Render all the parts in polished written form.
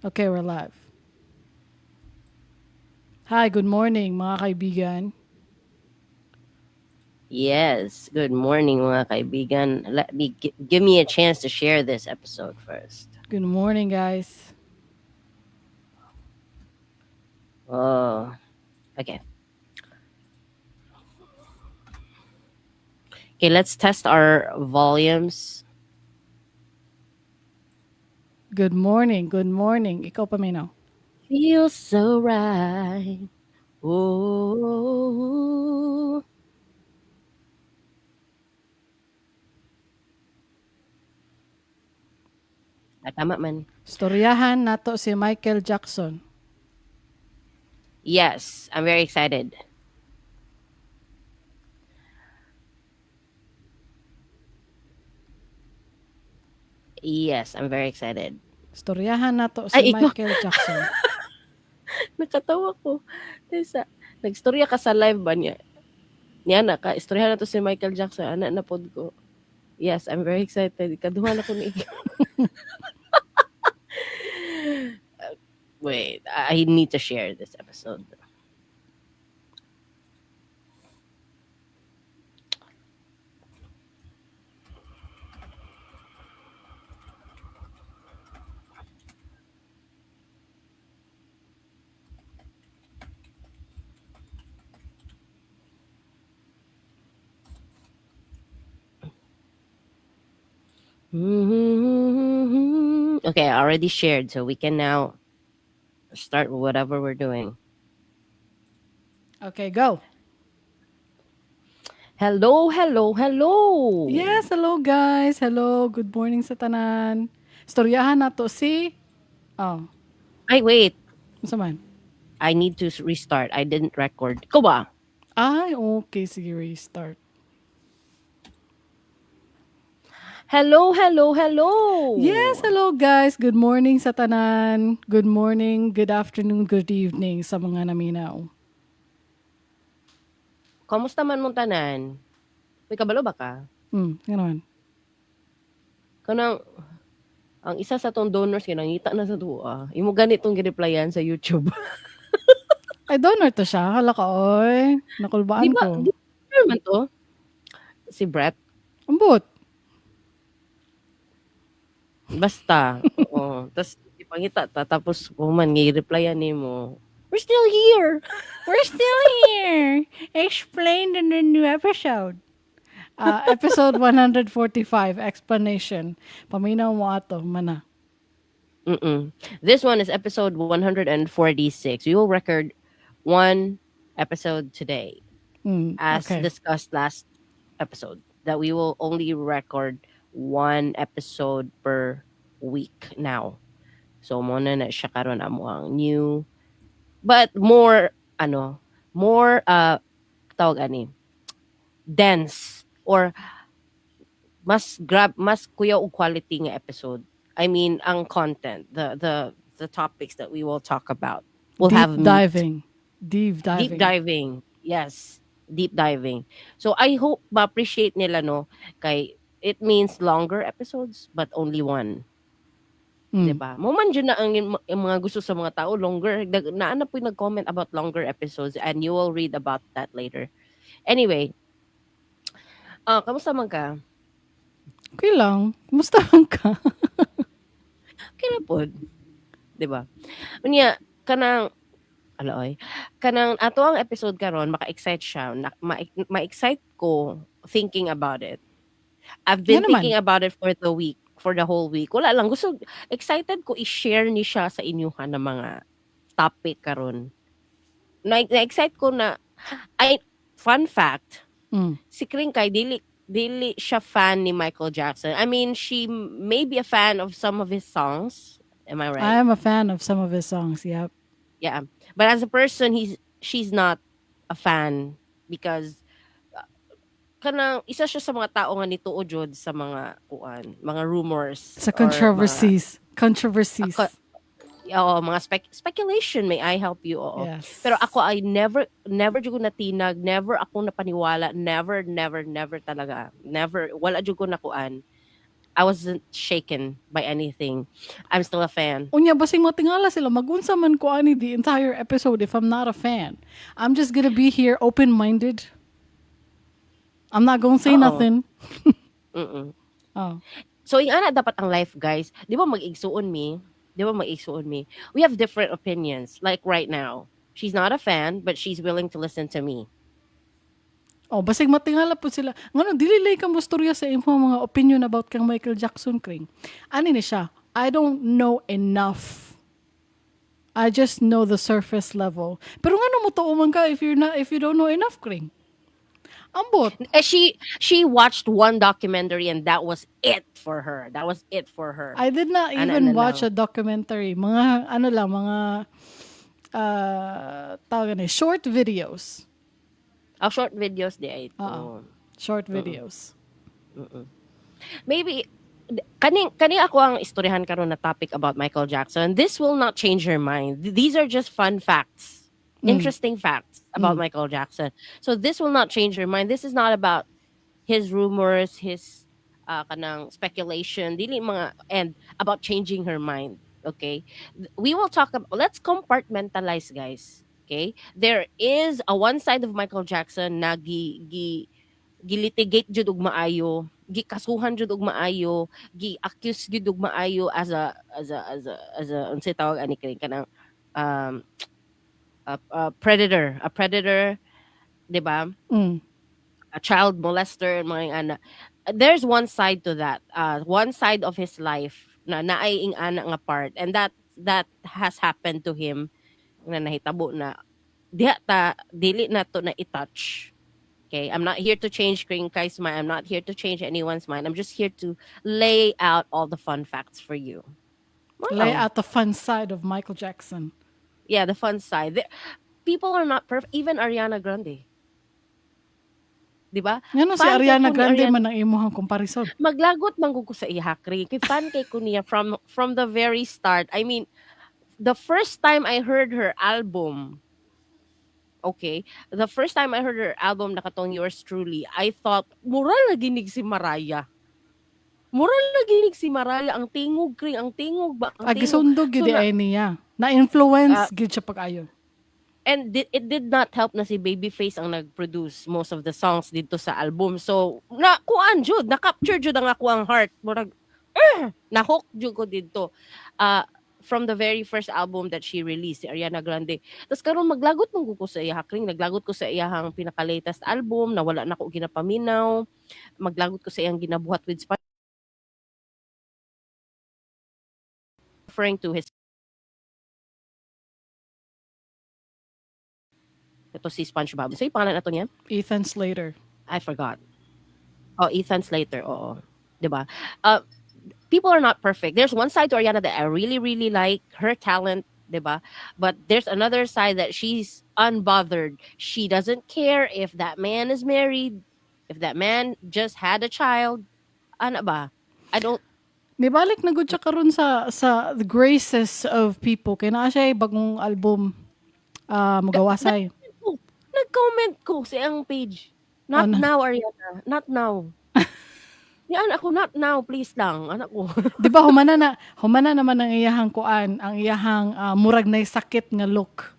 Okay, we're live. Hi, good morning, mga kaibigan. Yes, good morning, mga kaibigan. Let me give me a chance to share this episode first. Good morning, guys. Oh, okay. Okay, let's test our volumes. Good morning, good morning. Ikaw pa, Mino. Feels so right. Oh. Ah, tama man. Storyahan nato si Michael Jackson. Yes, I'm very excited. Yes, I'm very excited. Storyahan nato si Ay, ikaw. Michael Jackson. Nakatawa ko. Tesa, nagstorya ka sa live ba niya? Niya na ka, istoryahan na to si Michael Jackson. Ana na pod ko. Yes, I'm very excited. Kaduha na ko ni Wait, I need to share this episode. Okay, I already shared, so we can now start whatever we're doing. Okay, go. Hello, hello, hello. Yes, hello guys. Hello, good morning sa tanan. Storyahan nato si. Oh, Ay, wait. unsa man? I need to restart. I didn't record. Ko ba? Ay, okay. Sige, restart. Hello, hello, hello. Yes, hello guys. Good morning sa tanan. Good morning, good afternoon, good evening sa mga naminaw. Kamusta man mong tanan? May kabalo ba ka? Ganoon. Kanang ang isa sa tong donors kay nangita na sa tuwa. Imo ganitong gireplyan sa YouTube. Ay, donor to siya. Hala ka, oy. Nakulbaan Di ba? ko. Di ba man to? Si Brett? Ambot. Basta. Oo. Tapos ipangita ta. Tapos human nga i-replyan nimo. We're still here. We're still here. Explained in the new episode. Episode 145, explanation. Paminaw mo ato, mana. Mm-mm. This one is episode 146. We will record one episode today. As discussed last episode, that we will only record one episode per week now. So, mo na na siya karon amo ang new, but more, ano, more, tawag ani, dense, or mas grab, mas kuya og quality nga episode. I mean, ang content, the topics that we will talk about will Deep have meat. diving. Deep diving. Deep diving. Yes. Deep diving. So, I hope ma-appreciate nila, no? Kay, it means longer episodes, but only one. Diba? Mo man dyan na ang mga gusto sa mga tao, longer. Naana po yung nag-comment about longer episodes and you will read about that later. Anyway, kamusta man ka? Okay lang. Kamusta man ka? Okay na po. Diba? Unya, kanang, ala oy, kanang ato ang episode karon maka-excite siya. Ma-excite ko thinking about it. I've been Nga naman. thinking about it for the week, for the whole week. Wala lang, gusto, excited ko i-share ni siya sa inyo ha na mga topic karon. Na-excite ko na, ay, fun fact, si Kring kay dili siya fan ni Michael Jackson. I mean, she may be a fan of some of his songs. Am I right? I am a fan of some of his songs, yep. Yeah. But as a person, she's not a fan because kanang isa siya sa mga tao nga nituo jud sa mga kuan, mga rumors Sa or mga controversies. Controversies. Ako, oo, mga speculation, may I help you? Oo. Yes. Pero ako ay never jud ko natinag, never ako napaniwala, never, never, never talaga. Never, wala jud ko nakuan. I wasn't shaken by anything. I'm still a fan. Unya, basing matingala sila, magunsa man ko ani the entire episode if I'm not a fan. I'm just gonna be here open-minded. I'm not gonna say Oo. Nothing. Oh. So, yung ana dapat ang life, guys. Di ba mag-igsuon mi? Di ba mag-igsuon mi? We have different opinions. Like right now, she's not a fan, but she's willing to listen to me. Oh, basig matingala po sila. Ngano dili lay ka mostorya sa imong mga opinion about kang Michael Jackson, Kring? Ani ni siya? I don't know enough. I just know the surface level. Pero ngano mo tuo man ka if you don't know enough, Kring? Ambot. Eh, she watched one documentary and that was it for her. That was it for her. I did not Ana even na watch lang. A documentary. Mga ano lang, mga tawag ni, short videos. Oh, short videos di ay ito. Oo. Short videos. Maybe kaning ako ang istoryahan karon na topic about Michael Jackson. This will not change your mind. These are just fun facts. Interesting facts about Michael Jackson. So this will not change your mind. This is not about his rumors, his kanang speculation, dili mga and about changing her mind. Okay? We will talk about, let's compartmentalize, guys. Okay? There is a one side of Michael Jackson na gi gi gilitigate jud og maayo, gikasuhan jud og maayo, gi-accuse jud og maayo as a unsay tawag ani kini, kanang a predator, 'di ba? Mm. A child molester and mga ana. There's one side to that. One side of his life na naay ing ana nga part and that has happened to him na nahitabo na diha ta dili na to na i-touch. Okay, I'm not here to change Kring Kai's mind. I'm not here to change anyone's mind. I'm just here to lay out all the fun facts for you. Lay Wow. out the fun side of Michael Jackson. Yeah, the fun side. People are not perfect. Even Ariana Grande. Di ba? Ngano si Fan kay Ariana ko ni Grande Ariana man ang imuhang comparison? Maglagot man gud ko sa iya, Kring. Kay fan kay ko niya from the very start. I mean, the first time I heard her album, okay, the first time I heard her album na katong Yours Truly, I thought, mura lagi nig si Mariah. Mura lagi nig si Mariah. Ang tingog, Kring, ang tingog ba? Ang Ah, tingog. gisundog gyud So, ay niya. Na-influence gyud siya pag-ayo. And it did not help na si Babyface ang nag-produce most of the songs dito sa album. So, na kuan jud, na-capture jud ang ako ang heart. Murag eh, na-hook jud ko dito. From the very first album that she released, si Ariana Grande. Tapos karon maglagot man ko sa iya, Kring, naglagot ko sa iyahang pinaka-latest album na wala na ko ginapaminaw. Maglagot ko sa iyang ginabuhat with Sp- referring to his ito si SpongeBob. So, yung pangalan na to niya? Ethan Slater. I forgot. Oh, Ethan Slater. Oo. 'Di ba? People are not perfect. There's one side to Ariana that I really, really like, her talent, 'di ba? But there's another side that she's unbothered. She doesn't care if that man is married, if that man just had a child. Ano ba? I don't Nibalik na gud siya karon sa the graces of people kay naa siya bagong album, magawasay. Nag-comment ko sa iyang page. "Not Ano? Now, Ariana. Not now." Yan ako, "Not now, please lang." Anak ko. Di ba humana naman ang iyahang kuan, ang iyahang murag nay sakit nga look.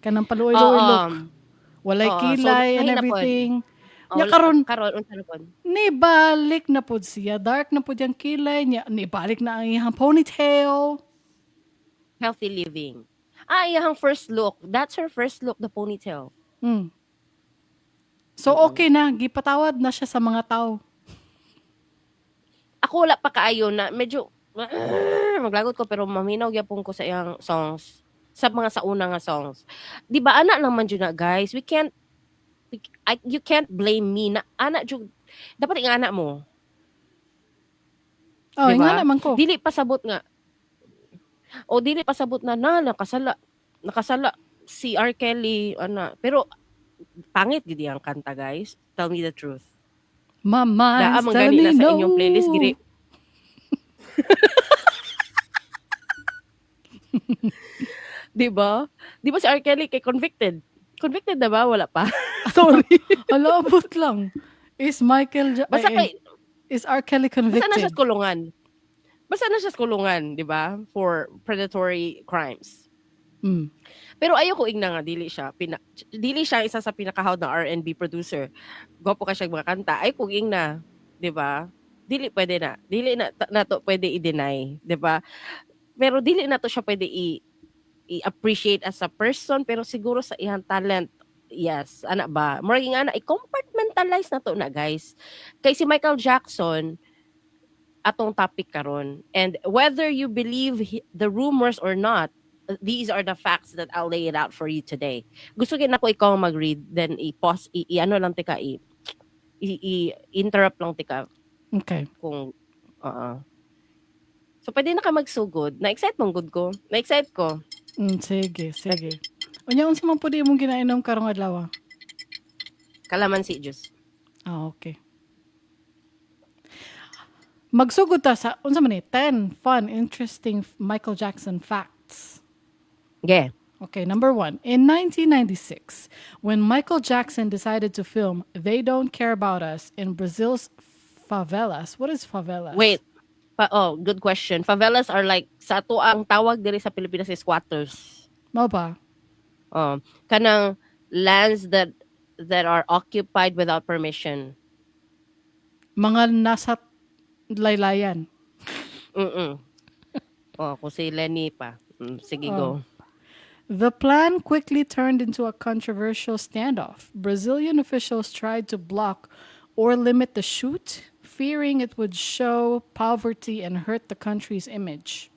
Kanang paluoy-luoy look. Walay Oo, so, kilay and lahi na pod. Everything. Oh, Nya karon karon unsa na pod? Nibalik na pod siya. Dark na pod yung kilay niya. Nibalik na ang iyahang ponytail. Healthy living. Ah, iyahang first look. That's her first look, the ponytail. So okay na, gipatawad na siya sa mga tao. Ako wala pa kaayo na medyo maglagot ko pero maminaw gyapon ko sa iyang songs, sa mga sa una nga songs. Di ba ana lang man jud na, guys. We can't we, I, you can't blame me na ana jud dapat ing ana mo. Oh, Di ba? Nga naman ko. Dili pasabot nga. O dili pasabot na na nakasala si R. Kelly ana, pero pangit gid ang kanta, guys. Tell me the truth. My Naa mind's man telling gani me na sa no. inyong playlist giri. Di ba? Di ba si R. Kelly kay convicted? Convicted na ba? Wala pa. Sorry. Hala, abot lang. Is Michael Basta ay, kay Is R. Kelly Basta na siya convicted? Sa kulungan. Basta na siya sa kulungan, di ba? For predatory crimes. Pero ayoko ingna nga dili siya isa sa pinakahawd na R&B producer. Gwapo ka siya mga kanta. Ay kung ingna, di ba? Dili pwede na. Dili na nato pwede i-deny, di ba? Pero dili na to siya pwede i i-appreciate as a person, pero siguro sa iyang talent, yes, ana ba? Murag nga ana, i-compartmentalize na to na, guys. Kay si Michael Jackson atong topic karon, and whether you believe the rumors or not, these are the facts that I'll lay it out for you today. Gusto gid nako ikaw ang mag-read, then i-pause, i-ano lang tika, i-interrupt lang tika kung oo. So pwede na ka magsugod. Na-excite mong good ko. Na-excite ko. Sige, sige. Unya, unsa man pud imong ginainom karong adlaw? Kalamansi juice. Ah, okay. Magsugod ta sa unsa man ni 10 fun, interesting Michael Jackson facts. Yeah. Okay, number one. In 1996, when Michael Jackson decided to film "They Don't Care About Us" in Brazil's favelas. What is favelas? Wait. Oh, good question. Favelas are like sa ato ang tawag diri sa Pilipinas is squatters. Mao ba? Kanang lands that are occupied without permission. Mga nasa laylayan. Oh, kung si Lenny pa. Sige, go. The plan quickly turned into a controversial standoff. Brazilian officials tried to block or limit the shoot, fearing it would show poverty and hurt the country's image.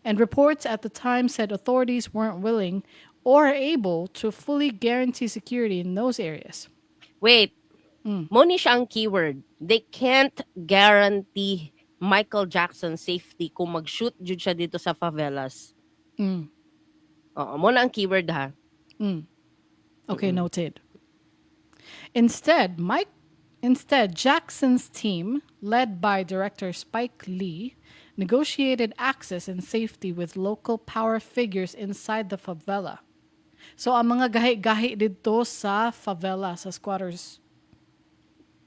And reports at the time said authorities weren't willing or able to fully guarantee security in those areas. Wait. Mo ni siya ang keyword. They can't guarantee Michael Jackson's safety kung mag-shoot jud siya dito sa favelas. Oo, mo na ang keyword ha. Okay, noted. Instead, Jackson's team, led by director Spike Lee, negotiated access and safety with local power figures inside the favela. So ang mga gahi-gahi didto sa favela, sa squatters.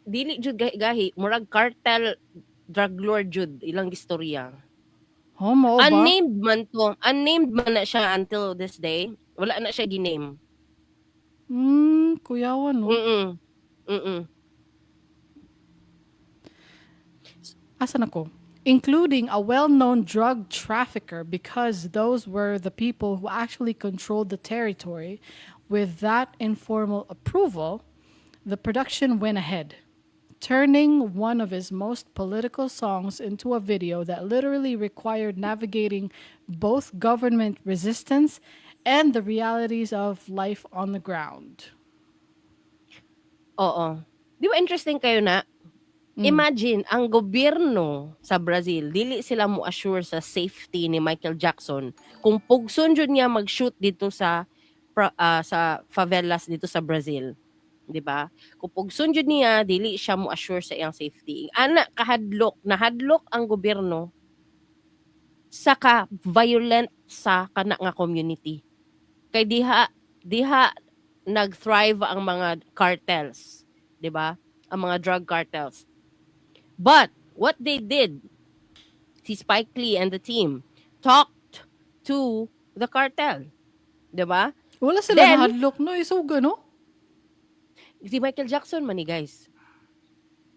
Dili jud gahi-gahi, murag cartel, drug lord jud ilang istorya. Oh, mao ba? Unnamed man to. Unnamed man na siya until this day. Wala na siya giname. Kuyawan, no? Asa na ko? Including a well-known drug trafficker, because those were the people who actually controlled the territory. With that informal approval, the production went ahead, turning one of his most political songs into a video that literally required navigating both government resistance and the realities of life on the ground. Oo. Di ba interesting kayo na? Imagine, ang gobyerno sa Brazil, dili sila mo assure sa safety ni Michael Jackson kung pugson jud niya mag-shoot dito sa favelas dito sa Brazil. 'Di ba? Kung pugson jud niya, dili siya mo assure sa iyang safety. Ana kahadlok, nahadlok ang gobyerno sa ka violent sa kana nga community. Kay diha diha nag-thrive ang mga cartels, 'di ba? Ang mga drug cartels. But what they did, si Spike Lee and the team talked to the cartel. 'Di ba? Wala sila nahadlok, no? Isuga, no? Si Michael Jackson man ni, guys.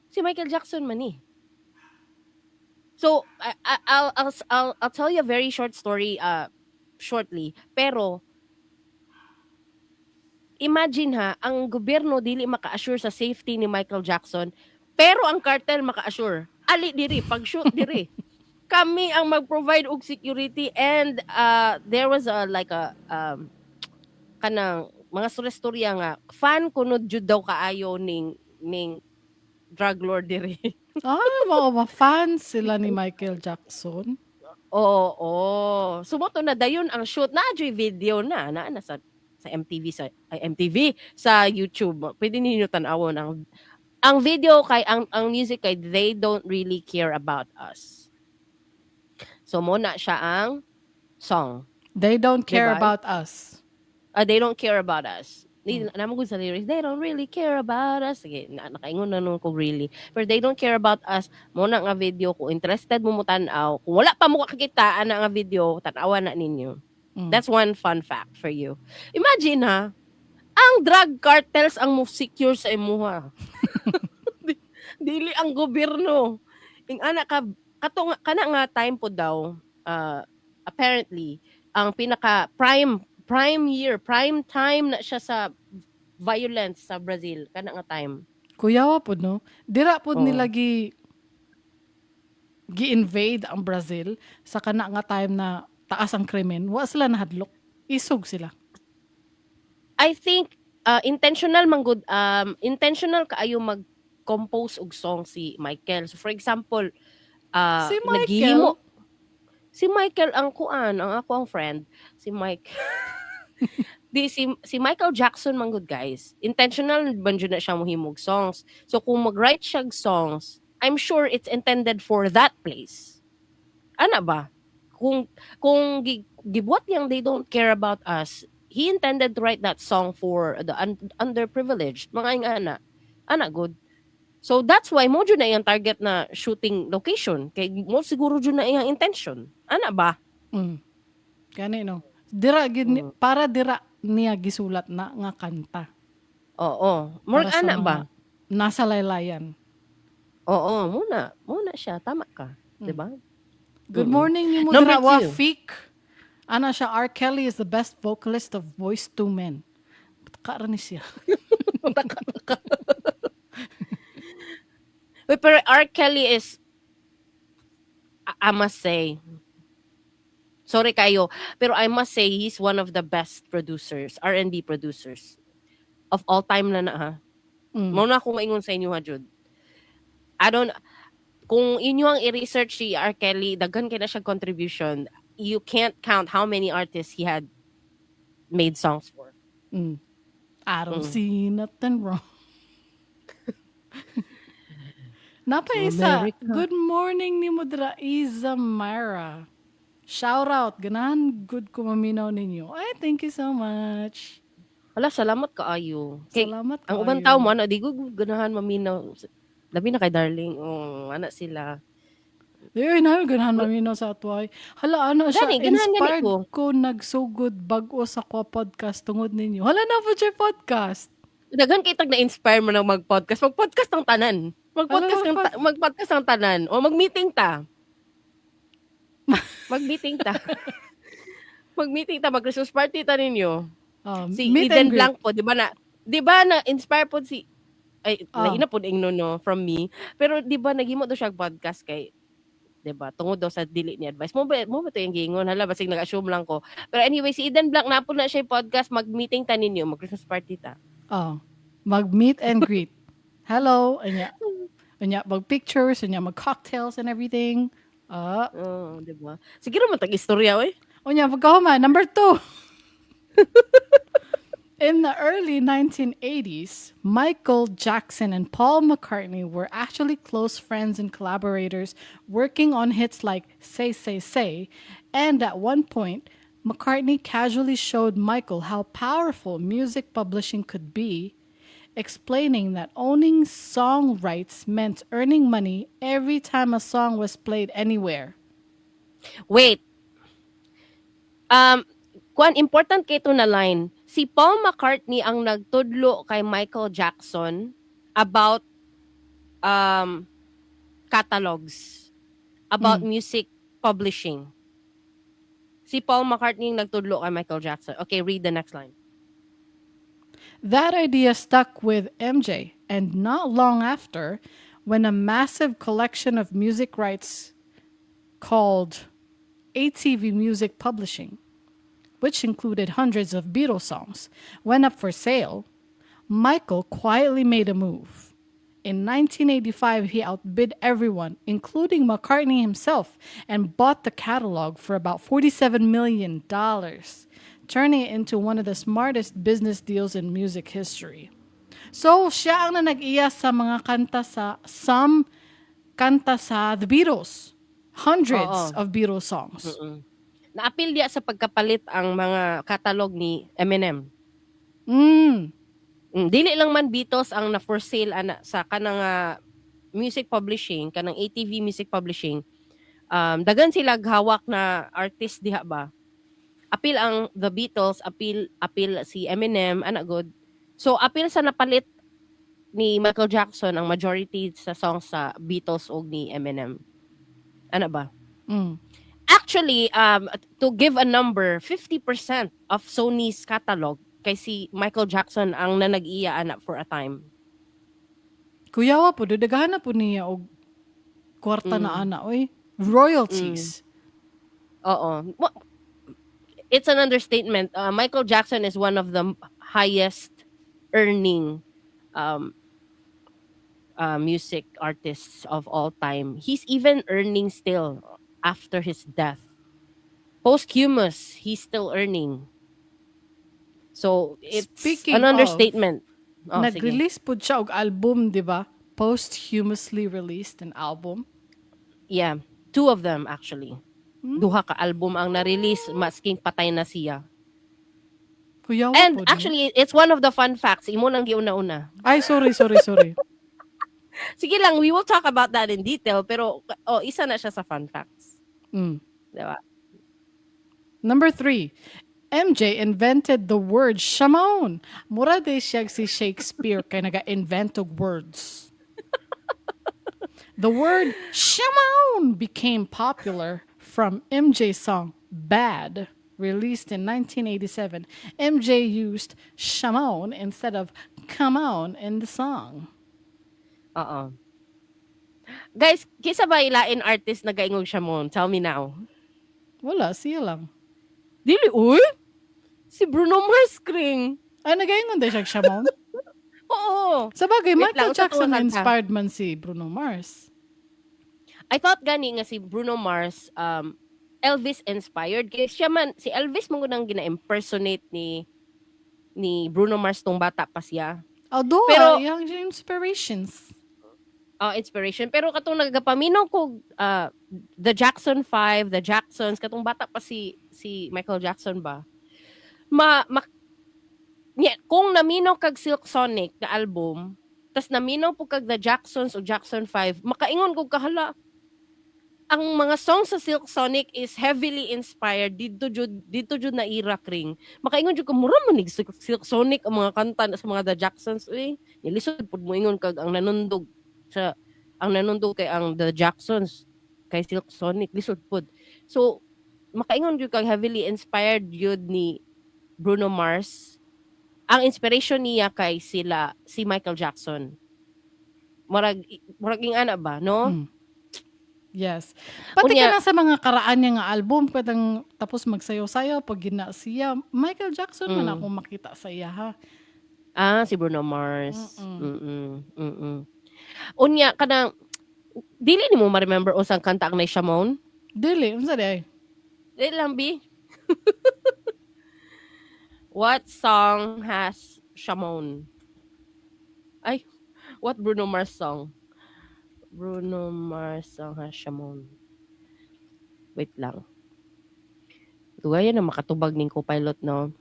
Si Michael Jackson man ni. So, I'll tell you a very short story shortly. Pero imagine ha, ang gobyerno dili maka-assure sa safety ni Michael Jackson, pero ang cartel maka-assure. Ali diri, pag-shoot diri. Kami ang mag-provide og security, and there was a like a kanang mga storya nga fan kuno jud daw kaayo ning drug lord diri. Ah, mga fans sila ni Michael Jackson. Oo. Oo. So mo to na dayon ang shoot na video na na, na sa MTV, sa ay, MTV, sa YouTube. Pwede ninyo tan-awon ang video kay ang music kay "They Don't Really Care About Us." So mo na siya ang song. "They Don't Care Diba? About Us." "They Don't Care About Us." Di naman gud sa lyrics, "They don't really care about us." Sige, na, nakaingon na nun ko "really." Pero "They Don't Care About Us," mo na nga video, kung interested mo mo tan-aw, kung wala pa mo kakita ana nga video, tan-awa na ninyo. That's one fun fact for you. Imagine ha, ang drug cartels ang mo secure sa imuha. Dili ang gobyerno. Ing ana ka kato nga kana nga time po daw, apparently ang pinaka prime prime year, prime time na siya sa violence sa Brazil kana nga time. Kuyawa pod, no? Dira pod Oo. Nila gi-invade ang Brazil sa kana nga time na taas ang krimen. Wa sila nahadlok. Isog sila. I think intentional man gud, intentional kaayo mag-compose og song si Michael. So for example, Si Michael? Si Michael ang kuan, ang ako ang friend, si Mike. Di si Michael Jackson man gud, guys. Intentional man jud na siya mohimog songs. So kung mag-write siya og songs, I'm sure it's intended for that place. Ana ba? Kung gibuhat niyang "They Don't Care About Us," he intended to write that song for the underprivileged, mga ingana. Ana good. So that's why mo jud na iyang target na shooting location kay mo siguro jud na iyang intention. Ana ba? Gani, no. Dira gid para dira niya gisulat na nga kanta. Oo. Murag Para sa ana mga ba? nasa laylayan. Oo, muna. Muna siya. Tama ka. 'Di ba? Good morning ni mo Number dira two. Wafik. Ana siya, "R. Kelly is the best vocalist of Boyz II Men." Taka ni siya. Taka, taka. Wait, pero R. Kelly is, I must say, sorry kayo, pero I must say he's one of the best producers, R&B producers of all time na na ha. Mao na akong maingon sa inyo ha, jud. I don't, kung inyo ang i-research si R. Kelly, daghan kay na siya contribution. You can't count how many artists he had made songs for. I don't see nothing wrong. Napa isa. America. Good morning ni Mudra Iza Mara. Shout out. Ganahan good ko maminaw ninyo. Ay, thank you so much. Hala, salamat kaayo. Kay, Salamat ang uban kaayo. Tao mo, ano, di ko ganahan maminaw. Labi na kay darling. Oh, ana sila. Ay, na ganahan maminaw sa ato ay. Hala, ano siya, Gani, ganahan gani inspired ko. ko nagsugod bag-o sa ko podcast tungod ninyo. Hala na po siya podcast. Daghan kay tag na-inspire mo na mag-podcast. Mag-podcast ang tanan. Mag-podcast Ano, ang mag-podcast ang tanan. O mag-meeting ta. Mag-meeting ta. Mag-meeting ta, mag-Christmas party ta ninyo. Si Meet Eden and greet. Blanc po, di ba na inspire po si ay lahi na po ingno, no, from me. Pero di ba naghimo daw siya og podcast kay, di ba, tungod daw sa dili ni advice. Mo ba to yung giingon? Hala, basig nag-assume lang ko. Pero anyway, si Eden Blanc na po na siya yung podcast, mag-meeting ta ninyo, mag-Christmas party ta. Oh, mag-meet and greet. Hello, unya. Unya mag-pictures, unya mag-cocktails and everything. Ah, Oh, di ba? Siguro mo tag-istorya oy. Unya pagkahuman, number 2. In the early 1980s, Michael Jackson and Paul McCartney were actually close friends and collaborators working on hits like "Say, Say, Say." And at one point, McCartney casually showed Michael how powerful music publishing could be, explaining that owning song rights meant earning money every time a song was played anywhere. Wait. Kuan, important kay ito na line. Si Paul McCartney ang nagtudlo kay Michael Jackson about catalogs, about music publishing. Si Paul McCartney ang nagtudlo kay Michael Jackson. Okay, read the next line. That idea stuck with MJ, and not long after, when a massive collection of music rights called ATV Music Publishing, which included hundreds of Beatles songs, went up for sale, Michael quietly made a move. In 1985, he outbid everyone, including McCartney himself, and bought the catalog for about $47 million, turning it into one of the smartest business deals in music history. So, siya ang nag-iya sa mga kanta sa, some kanta sa The Beatles. Hundreds Oo. Of Beatles songs. Naapil diya sa pagkapalit ang mga catalog ni Eminem. Dili lang man Beatles ang na for sale ana sa kanang music publishing, kanang ATV Music Publishing. Dagan sila hawak na artist diha ba. Apil ang The Beatles, apil apil si Eminem, ana good. So apil sa napalit ni Michael Jackson ang majority sa songs sa Beatles og ni Eminem. Ana ba? Mm. Actually, to give a number, 50% of Sony's catalog kay si Michael Jackson ang nanag-iya ana for a time. Kuyawa po, daghan na po niya og kwarta na ana, oy. Royalties. Oo. Well, it's an understatement. Michael Jackson is one of the highest earning music artists of all time. He's even earning still after his death. Posthumous, he's still earning. So, it's Speaking an of, understatement. Oh, sige. nag-release po siya og album, di ba? Posthumously released an album. Yeah. Two of them, actually. Duha ka album ang na-release masking patay na siya. Kuyawa And po, no? actually, it's one of the fun facts. Imo nang giuna-una. Ay, sorry, sorry, sorry. Sige lang, we will talk about that in detail. Pero, oh, isa na siya sa fun facts. Diba? Number 3, MJ invented the word "shamone." Mura day siya si Shakespeare kay naga-invent og words. The word "shamone" became popular from MJ's song "Bad," released in 1987. MJ used "shamone" instead of "come on" in the song. Oo. Guys, kinsa ba ilain artist na gaingog shamone? Tell me now. Wala, siya lang. Dili, uy! Si Bruno Mars, kring. Ay, nagaingon din siya shamone? Oo. Sa bagay, Wait Michael lang, unsa Jackson tuwa kanta? Inspired man si Bruno Mars. I thought gani nga si Bruno Mars Elvis inspired kay siya man si Elvis mo nang gina-impersonate ni Bruno Mars tong bata pa siya. Although, yung inspirations. Inspiration, pero katong nagapaminaw ko the Jackson 5, the Jacksons, katong bata pa si Michael Jackson ba. Ma niya, kung naminaw kag Silk Sonic na album, tas naminaw po kag the Jacksons o Jackson 5, makaingon kog kahala ang mga songs sa Silk Sonic is heavily inspired didto jud na era, kring. Makaingon jud ka mura man nig Silk Sonic ang mga kanta na sa mga the Jacksons, uy. Nilisod pud mo ingon kag ang nanundog kay ang the Jacksons kay Silk Sonic, lisod pud. So makaingon jud kag heavily inspired jud ni Bruno Mars. Ang inspiration niya kay sila si Michael Jackson. Murag ing ana ba, no? Yes. Pati Unya, ka na sa mga karaan niya nga album, pwedeng tapos magsayaw-sayaw pag gina siya. Michael Jackson man akong makita sa iya ha. Ah, si Bruno Mars. Unya kanang dili nimo ma-remember unsang kanta ang nay Shamone? Dili, unsa di ay? Dili lang bi. What song has Shamone? Ay, what Bruno Mars song? Bruno Mars song has Shamone. Wait lang. Dugayan na makatubag ning co-pilot, no?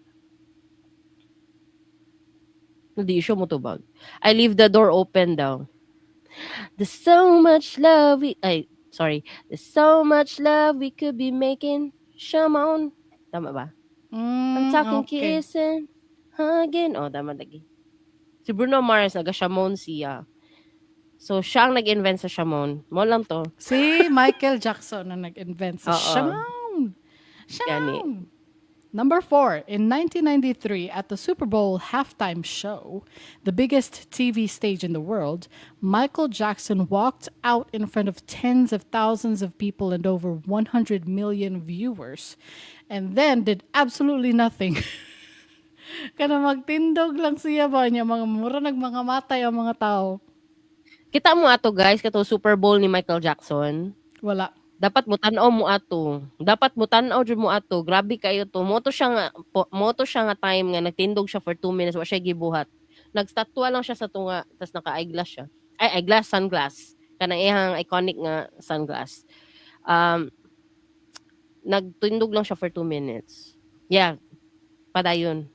Hindi siya motubag. "I Leave the Door Open" daw. There's so much love we... Ay, sorry. There's so much love we could be making. Shamone. Tama ba? I'm Mm, talking kissing, hugging. Oh, tama lagi. Si Bruno Mars, naga-Shamone siya. So, siya ang nag-invent sa Shamone. Mo lang to. Si Michael Jackson na nag-invent sa Oo. Shamone. Gani. Shamone. Number 4, in 1993, at the Super Bowl halftime show, the biggest TV stage in the world, Michael Jackson walked out in front of tens of thousands of people and over 100 million viewers, and then did absolutely nothing. Kana magtindog lang siya ba niya, mga mura nag mga matay ang mga tao. Kita mo ato, guys, kato Super Bowl ni Michael Jackson. Wala. Dapat mo tan-aw mo ato. Dapat mo tan-aw jud mo ato. Grabe kayo to. Moto siya nga time nga nagtindog siya for 2 minutes, wa siya gibuhat. Nagstatwa lang siya sa tunga, tas naka-eyeglass siya. Ay, eyeglass, sunglass. Kanang iyang iconic nga sunglass. Nagtindog lang siya for 2 minutes. Yeah. Padayon.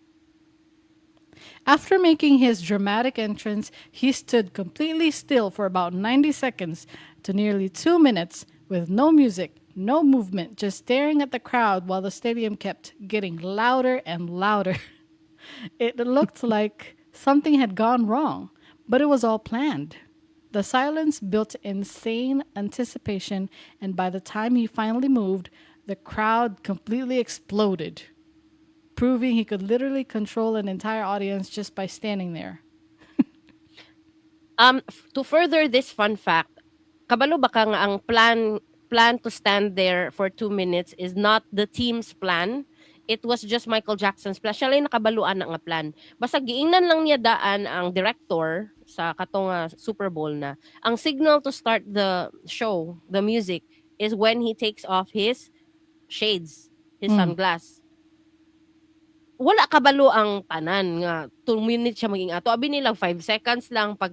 After making his dramatic entrance, he stood completely still for about 90 seconds to nearly 2 minutes with no music, no movement, just staring at the crowd while the stadium kept getting louder and louder. It looked like something had gone wrong, but it was all planned. The silence built insane anticipation, and by the time he finally moved, the crowd completely exploded, proving he could literally control an entire audience just by standing there. To further this fun fact, kabalo ba ka nga ang plan to stand there for 2 minutes is not the team's plan? It was just Michael Jackson's plan. Siya lang nakabaluan na nga plan. Basta giingnan lang niya daan ang director sa katong Super Bowl na ang signal to start the show, the music, is when he takes off his shades, his sunglass. Wala kabalo ang tanan nga 2 minutes siya maging ato. Abi nila 5 seconds lang pag